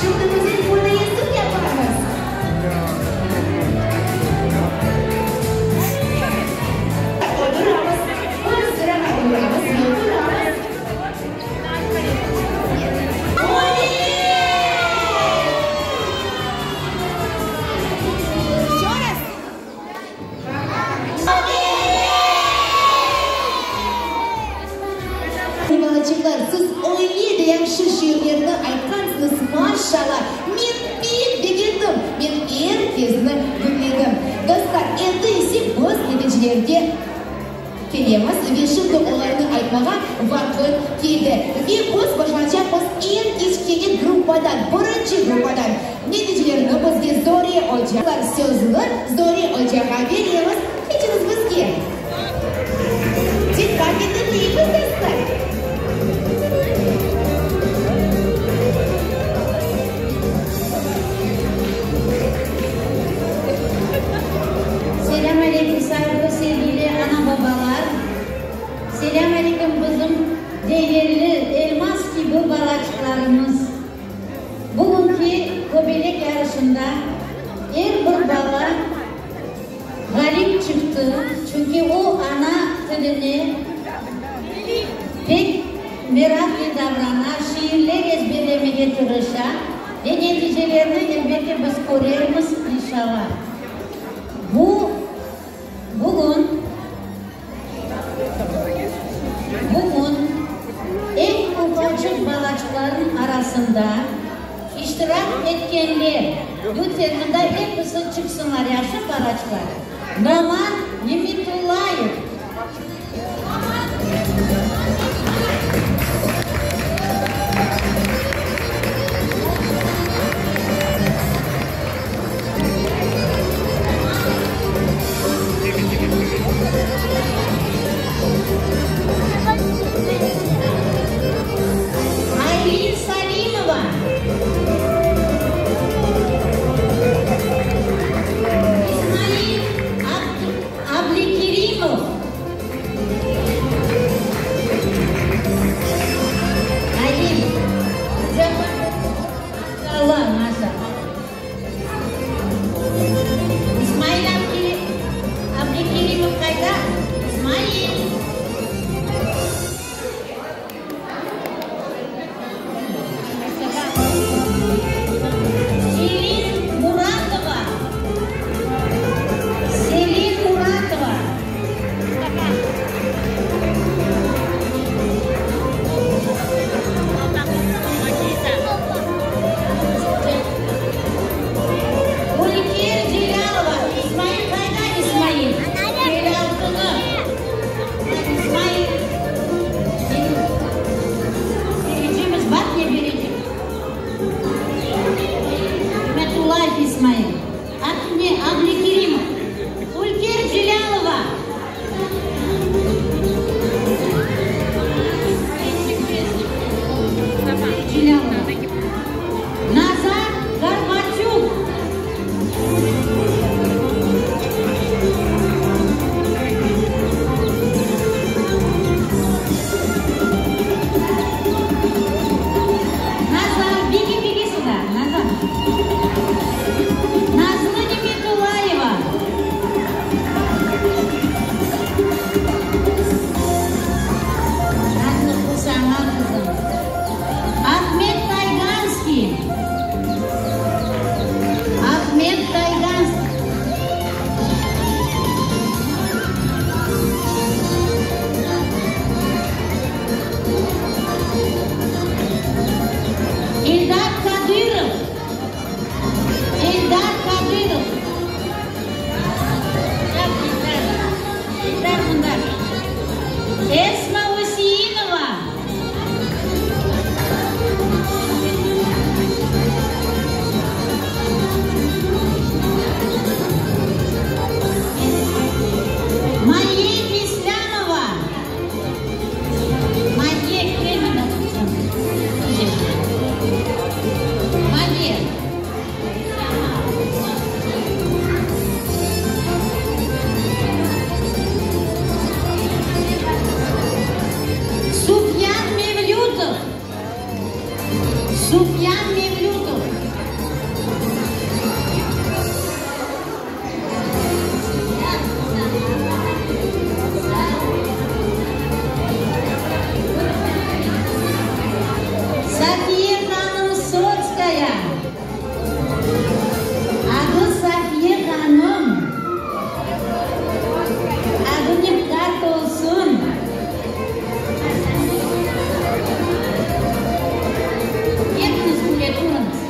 Şimdi güzel fotoresim yaparmız. Oturamız, bir sırağa oturamız ve oturamız. Balaçıqlar, siz öyle de yahşı şiirlerni aytqansıñız, maşşalla! Men pek begendim, men er kesni diñledim. Dostlar, endi ise biz neticelerge kelemiz ve şimdi olarnı aytmağa vaqıt keldi. Ve biz başlanacaqmız eñ kiçkene gruppadan, birinci gruppadan. Neticelerini bizge Zore oca, sözüni Zore ocağa beremiz. Keçiñiz bizge. Diqqatnen diñleymiz, dostlar. Selâm aleyküm, sayğılı, sevgili ana-babalar! Selâm aleyküm, bizim degerli, elmaz kibi balaçıqlarımız! Bugünki Kobelek yarışında er bir bala ğalip çıqtı, çünki o ana tiline pek meraqle davrana, şiirler ezberlemege tırışa ve neticelerni, elbette, biz körermiz, inşallah. Bu, bugün, bugün eñ ufaçıq balaçıqlarnıñ arasında iştirak etkenler, lütfen, mında episi çıqsınlar, yahşı, balaçıqlar, Noman Nimetullayev. Aylin Salimova. İsmail Ablikerimov. Aylin, Maşallah, maşallah. İsmail Ablikerimov qayda? İsmail! Selin Muratova. Selin Muratova. Ülker Celâlova. İsmail qayda, İsmail? Kel altını. İsmail. Berecemiz, baq ne berecek. Nimetullayev İsmail. Akne Ablekerimov. Ülker Celâlova. Celâlova. Nazar Gorbatük. Nazar, begi, begi süda, Nazar. Nazlı Nimetulayeva. Nazlı, bu saña, qızım. Ahmet Tayganskiy. Sufyan Mevlütov. Safiye hanım Sotskaya. Adı Safiye hanım. Adı Miqdat olsun. Epiñiz küle turıñız.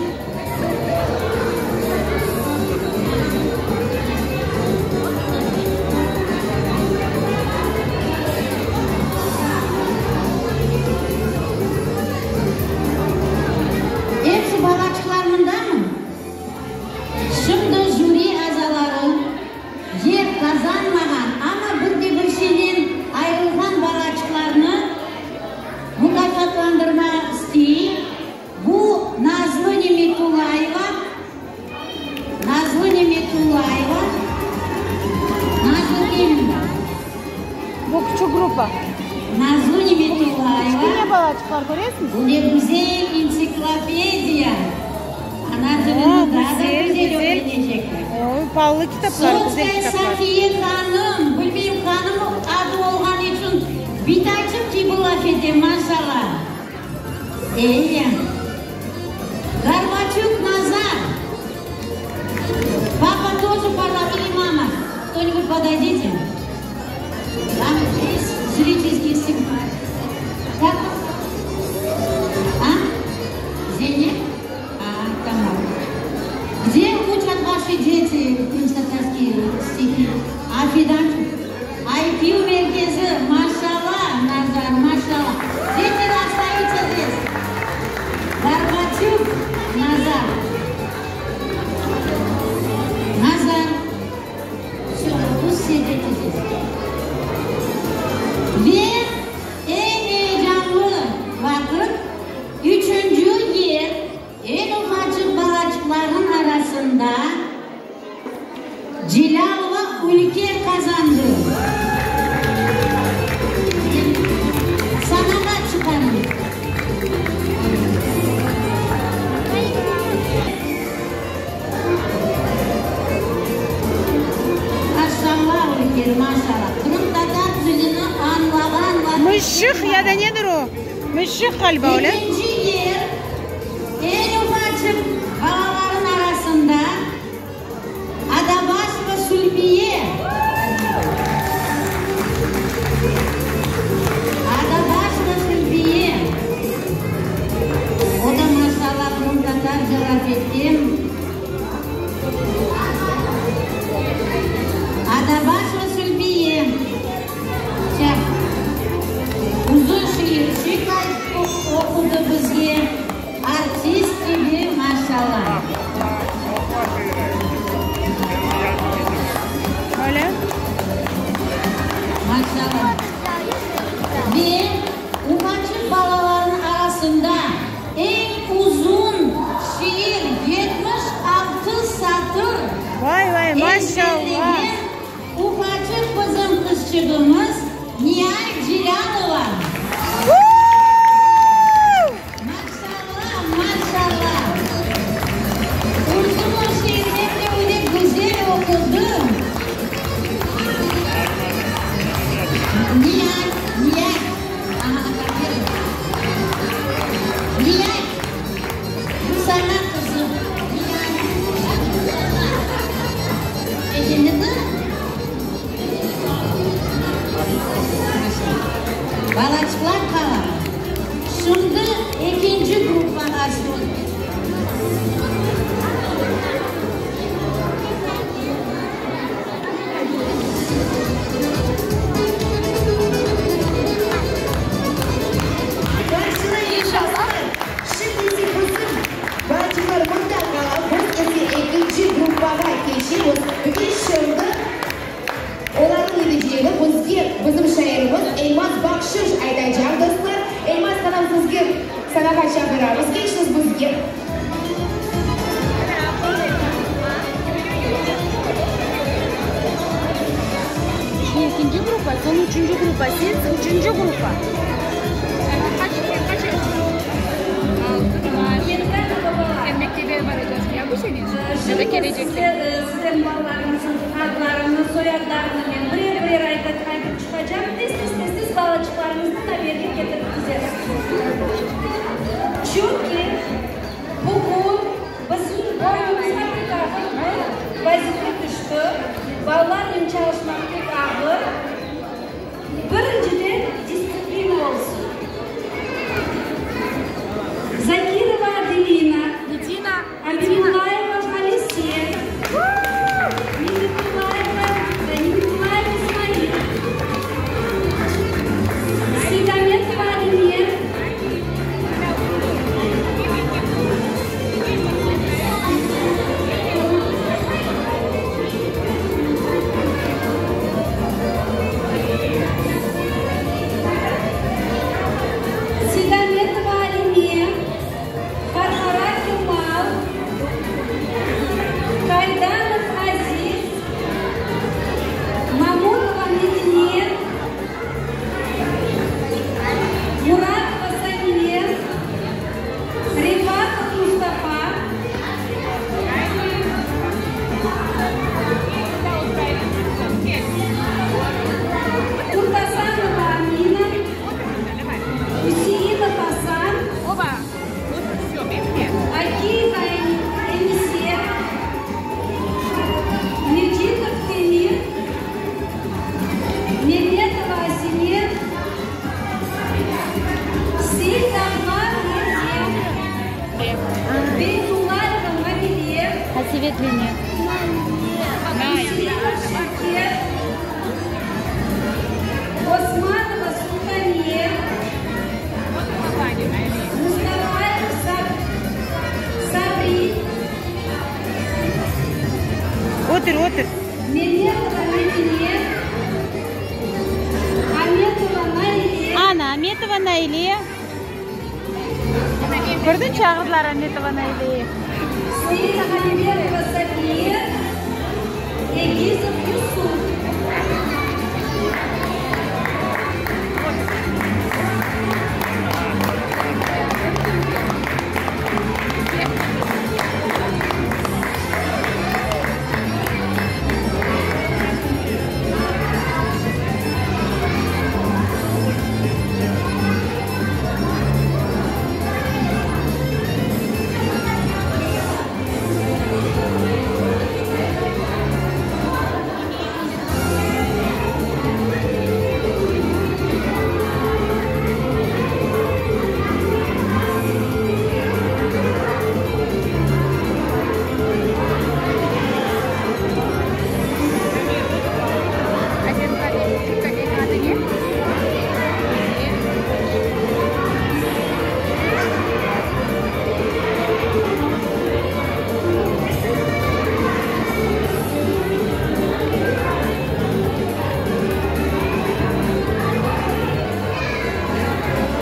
Episi balaçıqlar mındamı? Şimdi jüri azaları yer qazanmağan, amma bir de bir şeynen ayırılğan balaçıqlarnı mukâfatlandırmaq istey. Bu Nazlı Nimetulayeva, Nazlı Nimetulayeva, Nazlı kelin. Bu küçük gruppa. Nazlı Nimetulayeva. Kiçkene balaçıqlar, köresiñiz? Bu ne güzel entsiklopediya! Ana tilini daa da güzel ögrenecekler. Oy, paalı kitaplar, güzel Sotskaya kitaplar. Safiye hanım, bilmeyim, hanım adı olğanı içün bitaçıq kibi laf ete, maşallah. Eya. Gorbatçuk Nazar. Папа тоже пора или мама? Кто-нибудь подойдите. Там есть зрительские симпатии. Как? А? Зене? А, tamam. Где учат ваши дети крымскотатарские стихи? А Fidan? IQ merkezi, maşallah, Nazar, maşallah. Дети остаются здесь. Горбатюк Назар. Назар. Все, пусть все дети здесь. Ve eñ eyecanlı vaqıt, üçünci yer, eñ ufaçıq balaçıqlarnıñ arasında Celâlova Ülker qazandı. Sanağa çıqarıñ. Maşallah, Ülker, maşallah. Qırımtatar tilini añlağan vaqıt. Mışıq ya da nedir o? Mışıq ğaliba, öyle? Ekinci yer, eñ ufaçıq balalarnıñ arasında Adabaşova Sülbiye. Adabaşova Sülbiye. O da, maşallah, qırımtatarca laf etken. Adabaşova Sülbiye. Çaq. Uzun şiirçik oqudı bizge. Artist kibi, maşallah. Öyle. Maşallah. Ve ufaçıq balalarnıñ arasında eñ uzun şiir, 76 satır, Vay, vay, maşallah. ezberlegen ufaçıq bizim qızçığımız Niyay Celâlova. Maşallah, maşallah. Uzun o şiirlerni öyle güzel oqudı. Niyay, Niyay. Aha, aferin. Niyay, bu saña, qızım. Niyay, baq bu saña. Becendiñmi? Balaçıqlar qala. Şimdi ekinci gruppağa söz. Qarşına inşallah. Şimdi ise bizim balaçıqlar mında qala, biz ise ekinci gruppağa keçemiz. Ve şimdi olarnıñ neticelerini bizge bizim şairimiz Elmaz Bahşış aytacaq, dostlar. Elmaz hanım, sizge sanağa çağıramız. Keçiñiz bizge. Ekinci gruppa, soñ üçünci gruppa. Siz üçünci gruppa. Şimdi sizlerniñ balalarıñıznıñ adlarını, soyadlarını men birer-birer aytıp çıqacam. Tez-tez, tez-tez balaçıqlarıñıznı da yerge ketirip tizersiz. Çünki bugün bizim boynumızğa pek ağır bir vazife tüşti. Balalarnen çalışmaq pek ağır. Birinciden, distsiplina olsun. Zakirova Adelina, Abiullayeva Halise, Nimetullayeva, Nimetullayev İsmail, Seydametova Alime, Seydametova Alime, Qarqara Kemal, Kaydanov Aziz, Mamutova Medine, Muratova Saniye, Refatov Mustafa. Kurtasanova Amina, Üseinov Asan, Akiyeva Enise, Mecitov Temir, Memetova Asine, Seytamar Meryem, Beytullayeva Mavile, Üseinov Şevket, Osmanova Sultaniye, Mustafayev Sabri, Otur, otur. Memetova Medine, Ametova Naile. Ana, Ametova Naile. Kördiñ, çağırdılar Ametova Naileyi. Seyithalilova Safiye, Egizov Yusuf.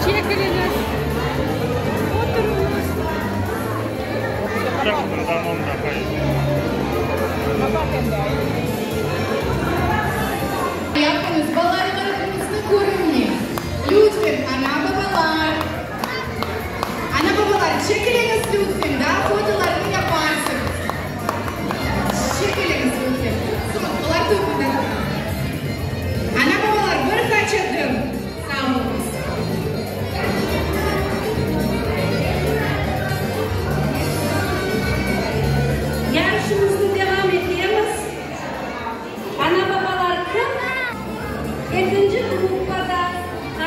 Çekiliñiz, oturıñız. Yapıñız, balalarıñıznı körünme. Lütfen, ana-babalar. Ana-babalar, çekiliñiz, lütfen, daa fotolarnı yaparsıñız. Çekiliñiz, lütfen. Soñ, olar turmadan. Ana-babalar, bir qaç adım. Sağ oluñız. Yarışımıznı devam etemiz. Ana-babalar kim? Ekinci gruppada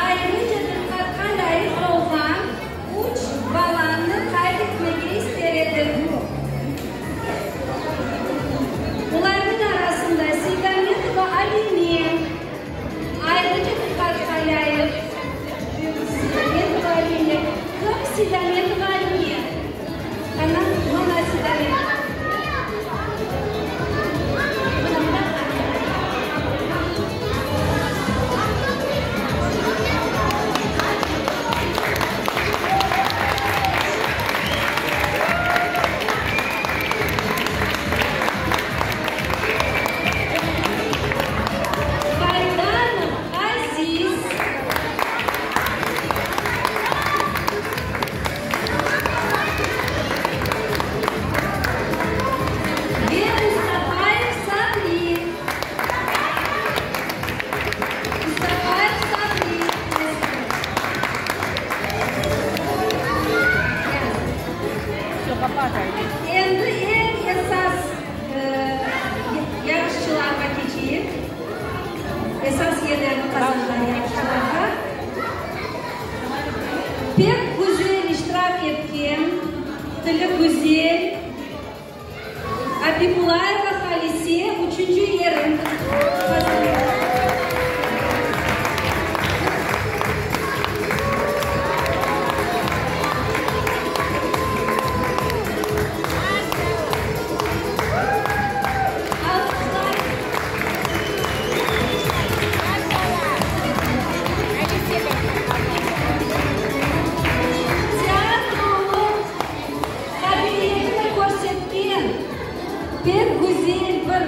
ayrıca diqqatqa lâyıq olğan üç balanı qayd etmege ister edim. Olarnıñ arasında Seydametova Alime, ayrıca diqqatqa lâyıq. Seydametova Alime. Kim Seydametova Alime? Ana, mına Seydametova. Mına, mına. Qaydanov Aziz. İbatullayeva Halise üçünci yerini qazandı. Alqışlar. Teatrolıq qabiliyetini körsetken, pek güzel bir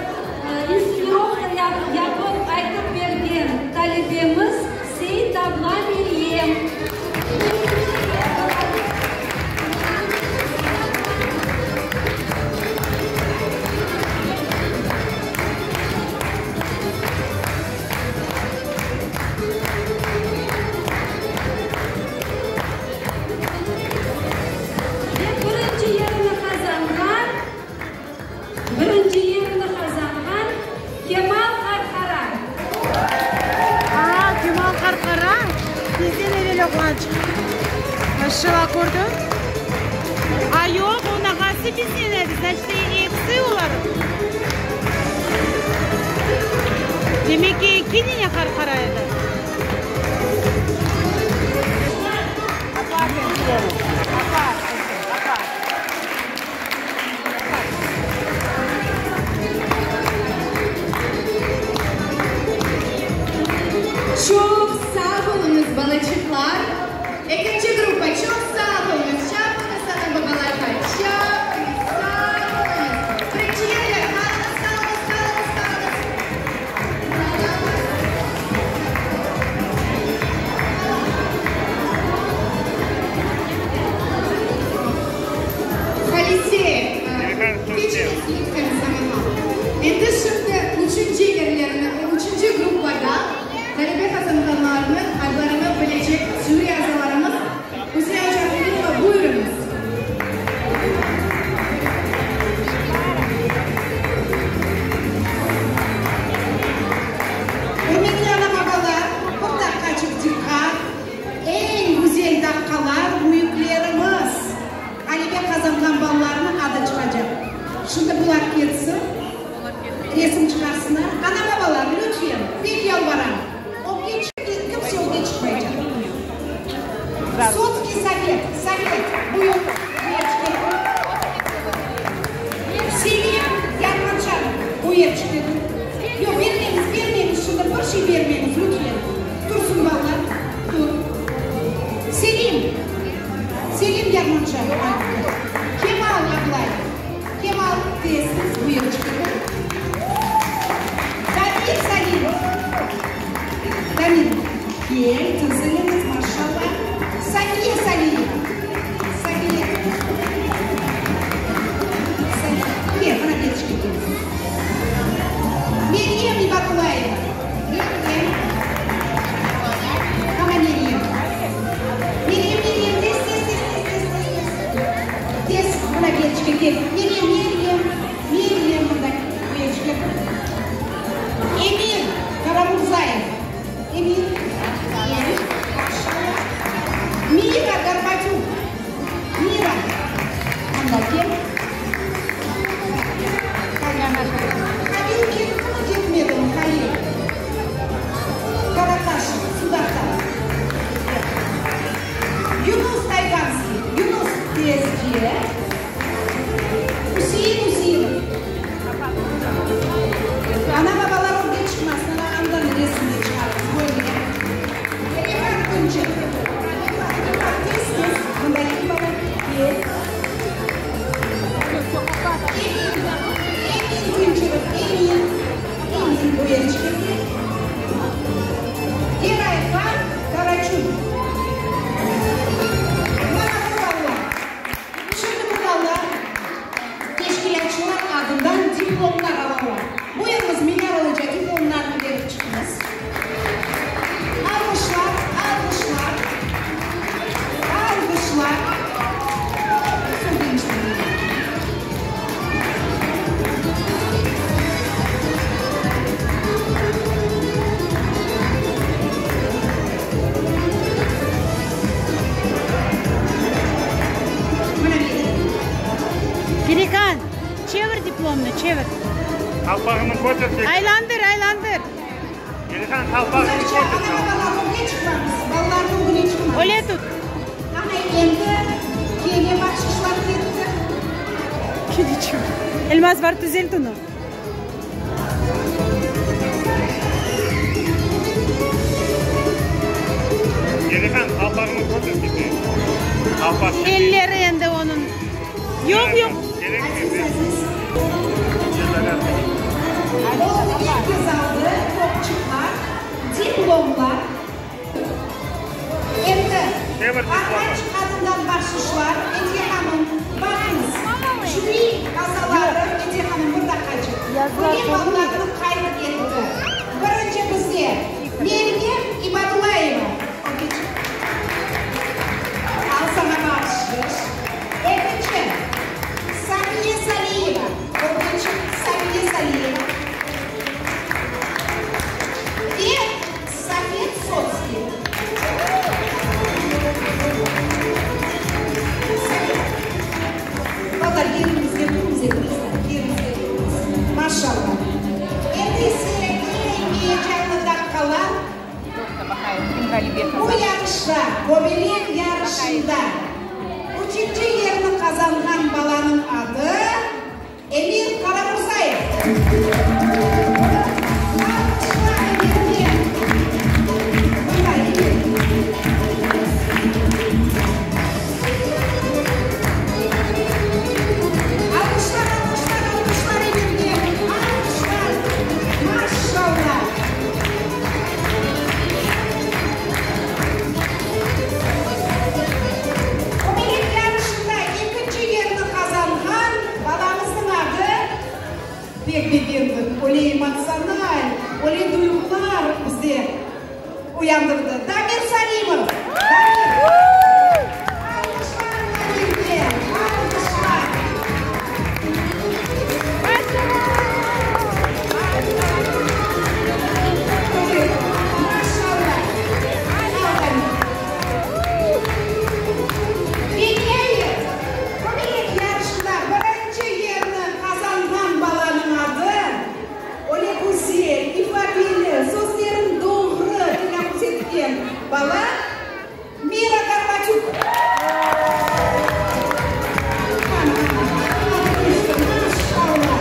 instsenirovka yapıp aytıp bergen talebemiz Seitabla Meryem. Ve birinci yerini qazanğan, birinci yerini qazanğan Kemal Qarqara. Aa, Kemal Qarqara bizden evel oğlan çıqtı. Maşallah, kördiñ? A, yoq, onıñ ağası bizden edi, значит, episi olar. Demek ki, eki dene Qarqara edi. Çoq sağ oluñız, balaçıqlar! Ekinci gruppa, çoq sağ oluñız! Çapıñız ana-babalarğa, çapıñız, sağ oluñız! Birinci yerler, qalıñız, qalıñız, qalıñız, qalıñız! Halise, keçiñiz lütfen sanağa. Endi şimdi üçünci yerlerni, üçünci gruppada ğalebe qazanğanlarnıñ adlarını bilecek jüri azalarımız Üsein Ocaqlıyeva, buyurıñız. Ürmetli ana-babalar, bir daqqaçıq diqqat! Eñ güzel daqqalar büyüklerimiz, ğalebe qazanğan balalarnıñ adı çıqacaq. Şimdi bular ketsin, resim çıqarsınlar. Ana-babalar, lütfen, pek yalvaram, ögge kimse ögge çıqmaycaq. Sotskiy Sovet, Sovet, buyur, bu yerçike. Selim Yarmanşarov, bu yerçike. Yoq, bermeñiz, bermeñiz, şimdi bir şey bermeñiz, lütfen. Tursın balalar, tur. Selim, Selim Yarmanşarov, Kemal Ablayev, Kemal, tez-tez bu yerçike. Damir Salimov, Damir, kel, tiziliñiz, maşallah. Safiye Saliyeva, Safiye, Safiye, kel, mına berçike kel. Meryem İbatullayeva, Meryem, qana Meryem, Meryem, Meryem, tez, tez, tez, tez, tez, tez, tez, tez, mına berçike kel. Meryem, Meryem. Meryem mında berçke. Emir Karamurzayev. Emir, kel, maşallah. Mira Gorbatük. Mira, mında kel. Halil kettimi, ketmedimi, Halil? Karakaşev, Sudaqta. Yunus Tayganskiy. Yunus, tezce. Üsein Üseinov. Ana-babalar ögge çıqmasın, ana, andan resimni çıqarıñız, böyle. Refat Künçev. Refat, Refat, tez-tez, mında kel, bala, kel. Emin, Emin Künçev, Emin, Emin, bu yerçike kel. Gerayhan Karaçun. Mana bu balalar. Şimdi bu balalar teşkilâtçılar adından diplomlar alalar. Buyurıñız, Miyar oca, diplomlarnı berip çıqıñız. Alğışlar, alğışlar, alğışlar. Diplomnı, çevir. Qalpağını köter tek. Aylandır, aylandır. Elihan, qalpağını Güzelce, köter. ana-babalar ögüne çıqmañız, balalarnıñ ögüne çıqmañız. Öyle tut. Ana, endi kene bahşışlar ketti. Kene çevir. Elmaz, bar tüzelt onı. Elihan, qalpağını köter kete. Qalpaq kete. Elleri endi onıñ. Yoq, yoq. Kerekmey. Aziz, aziz. Cezalar. Oldı, er kes aldı, topçıqlar, diplomlar. Endi Çevir arqaç diplomı. adından bahşışlar, Ediye hanım, baqıñız, jüri azaları, Ediye hanım, bir daqqaçıq, böyle ballarnı qayd etti. Birinci bizde Meryem İbadulayeva. Al saña bahşış. Ekinci, Safiye Saliyeva. Ögge çıq, Safiye Saliyeva. Ve Safet Sotskiy. Safet. Balalar, yeriñizde turuñız, epiñizler, yeriñizde turuñız. Maşallah. Endi ise eñ eyecanlı daqqalar. Bu yarışta, Kobelek yarışında üçünci yerni qazanğan balanıñ adı Emir Qaramurzayev. Alqışlar Emirge. Mında, Emir. Alqışlar, alqışlar, alqışlar Emirge. Alqışlar. Maşallah. Kobelek yarışında ekinci yerni qazanğan balamıznıñ adı pek begendik, öyle emotsional, öyle duyğular bizde uyandırdı, Damir Salimov! Damir! Alqışlar Damirge! Alqışlar! Maşallah! Al, Damir! Ve niayet, Kobelek yarışında birinci yerni qazanğan balanıñ adı, öyle güzel, ifadeli, sözlerin doğru telâffuz etken bala, Mira Gorbatük. Ana, ana, adı keçti, maşallah.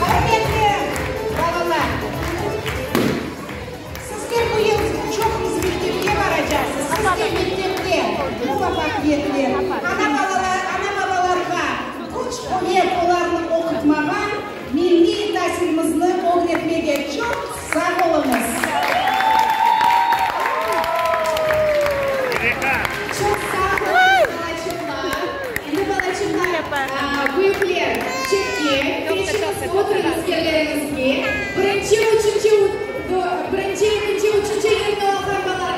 Ürmetli balalar! Sizler bu yıl çoquñız mektepke baracaqsız. Sizge mektepte muvafaqiyetler, ana-babalarğa küç-quvet, olarnı oqutmağa, milliy tasilimizni ögretmege çoq sağ oluñız! Çoq sağ oluñız, balaçıqlar! Endi, balaçıqlar, büyükler çetke keçiñiz, oturıñız yerleriñizge. Birinci, üçünci, birinci, ekinci, üçünci yerni alğan balalar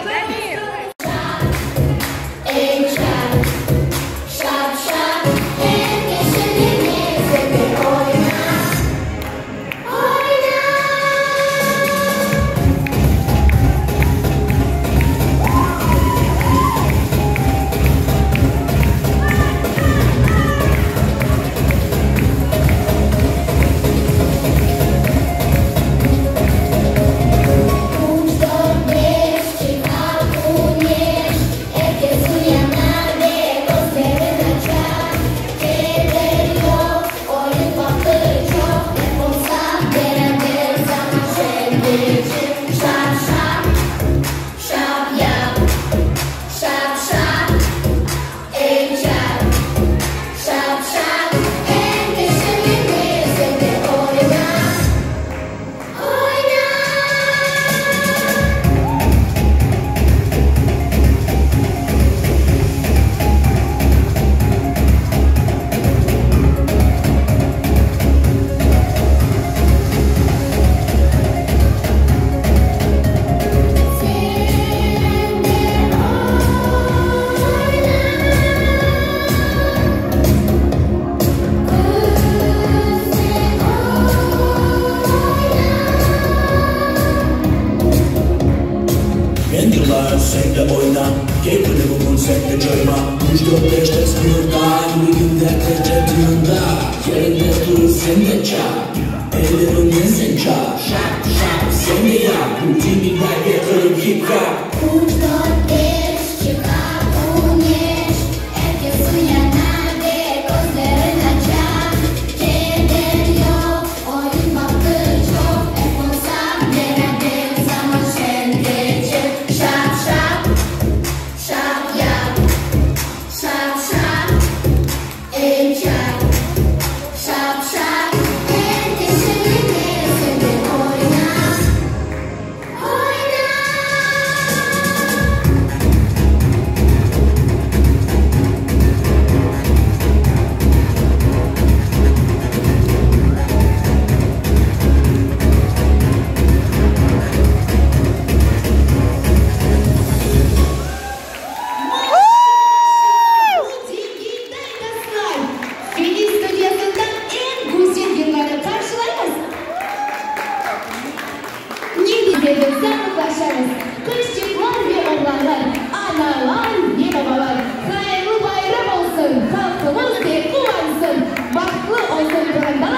Feliz studiyasından eñ güzel yırlarnı qarşılaymız. Ne degende sağlıqlaşamız, qızçıqlar ve oğlanlar, analar ve babalar. Hayırlı bayram olsun, halqımız de quvansın, bahtlı olsun qorantalar.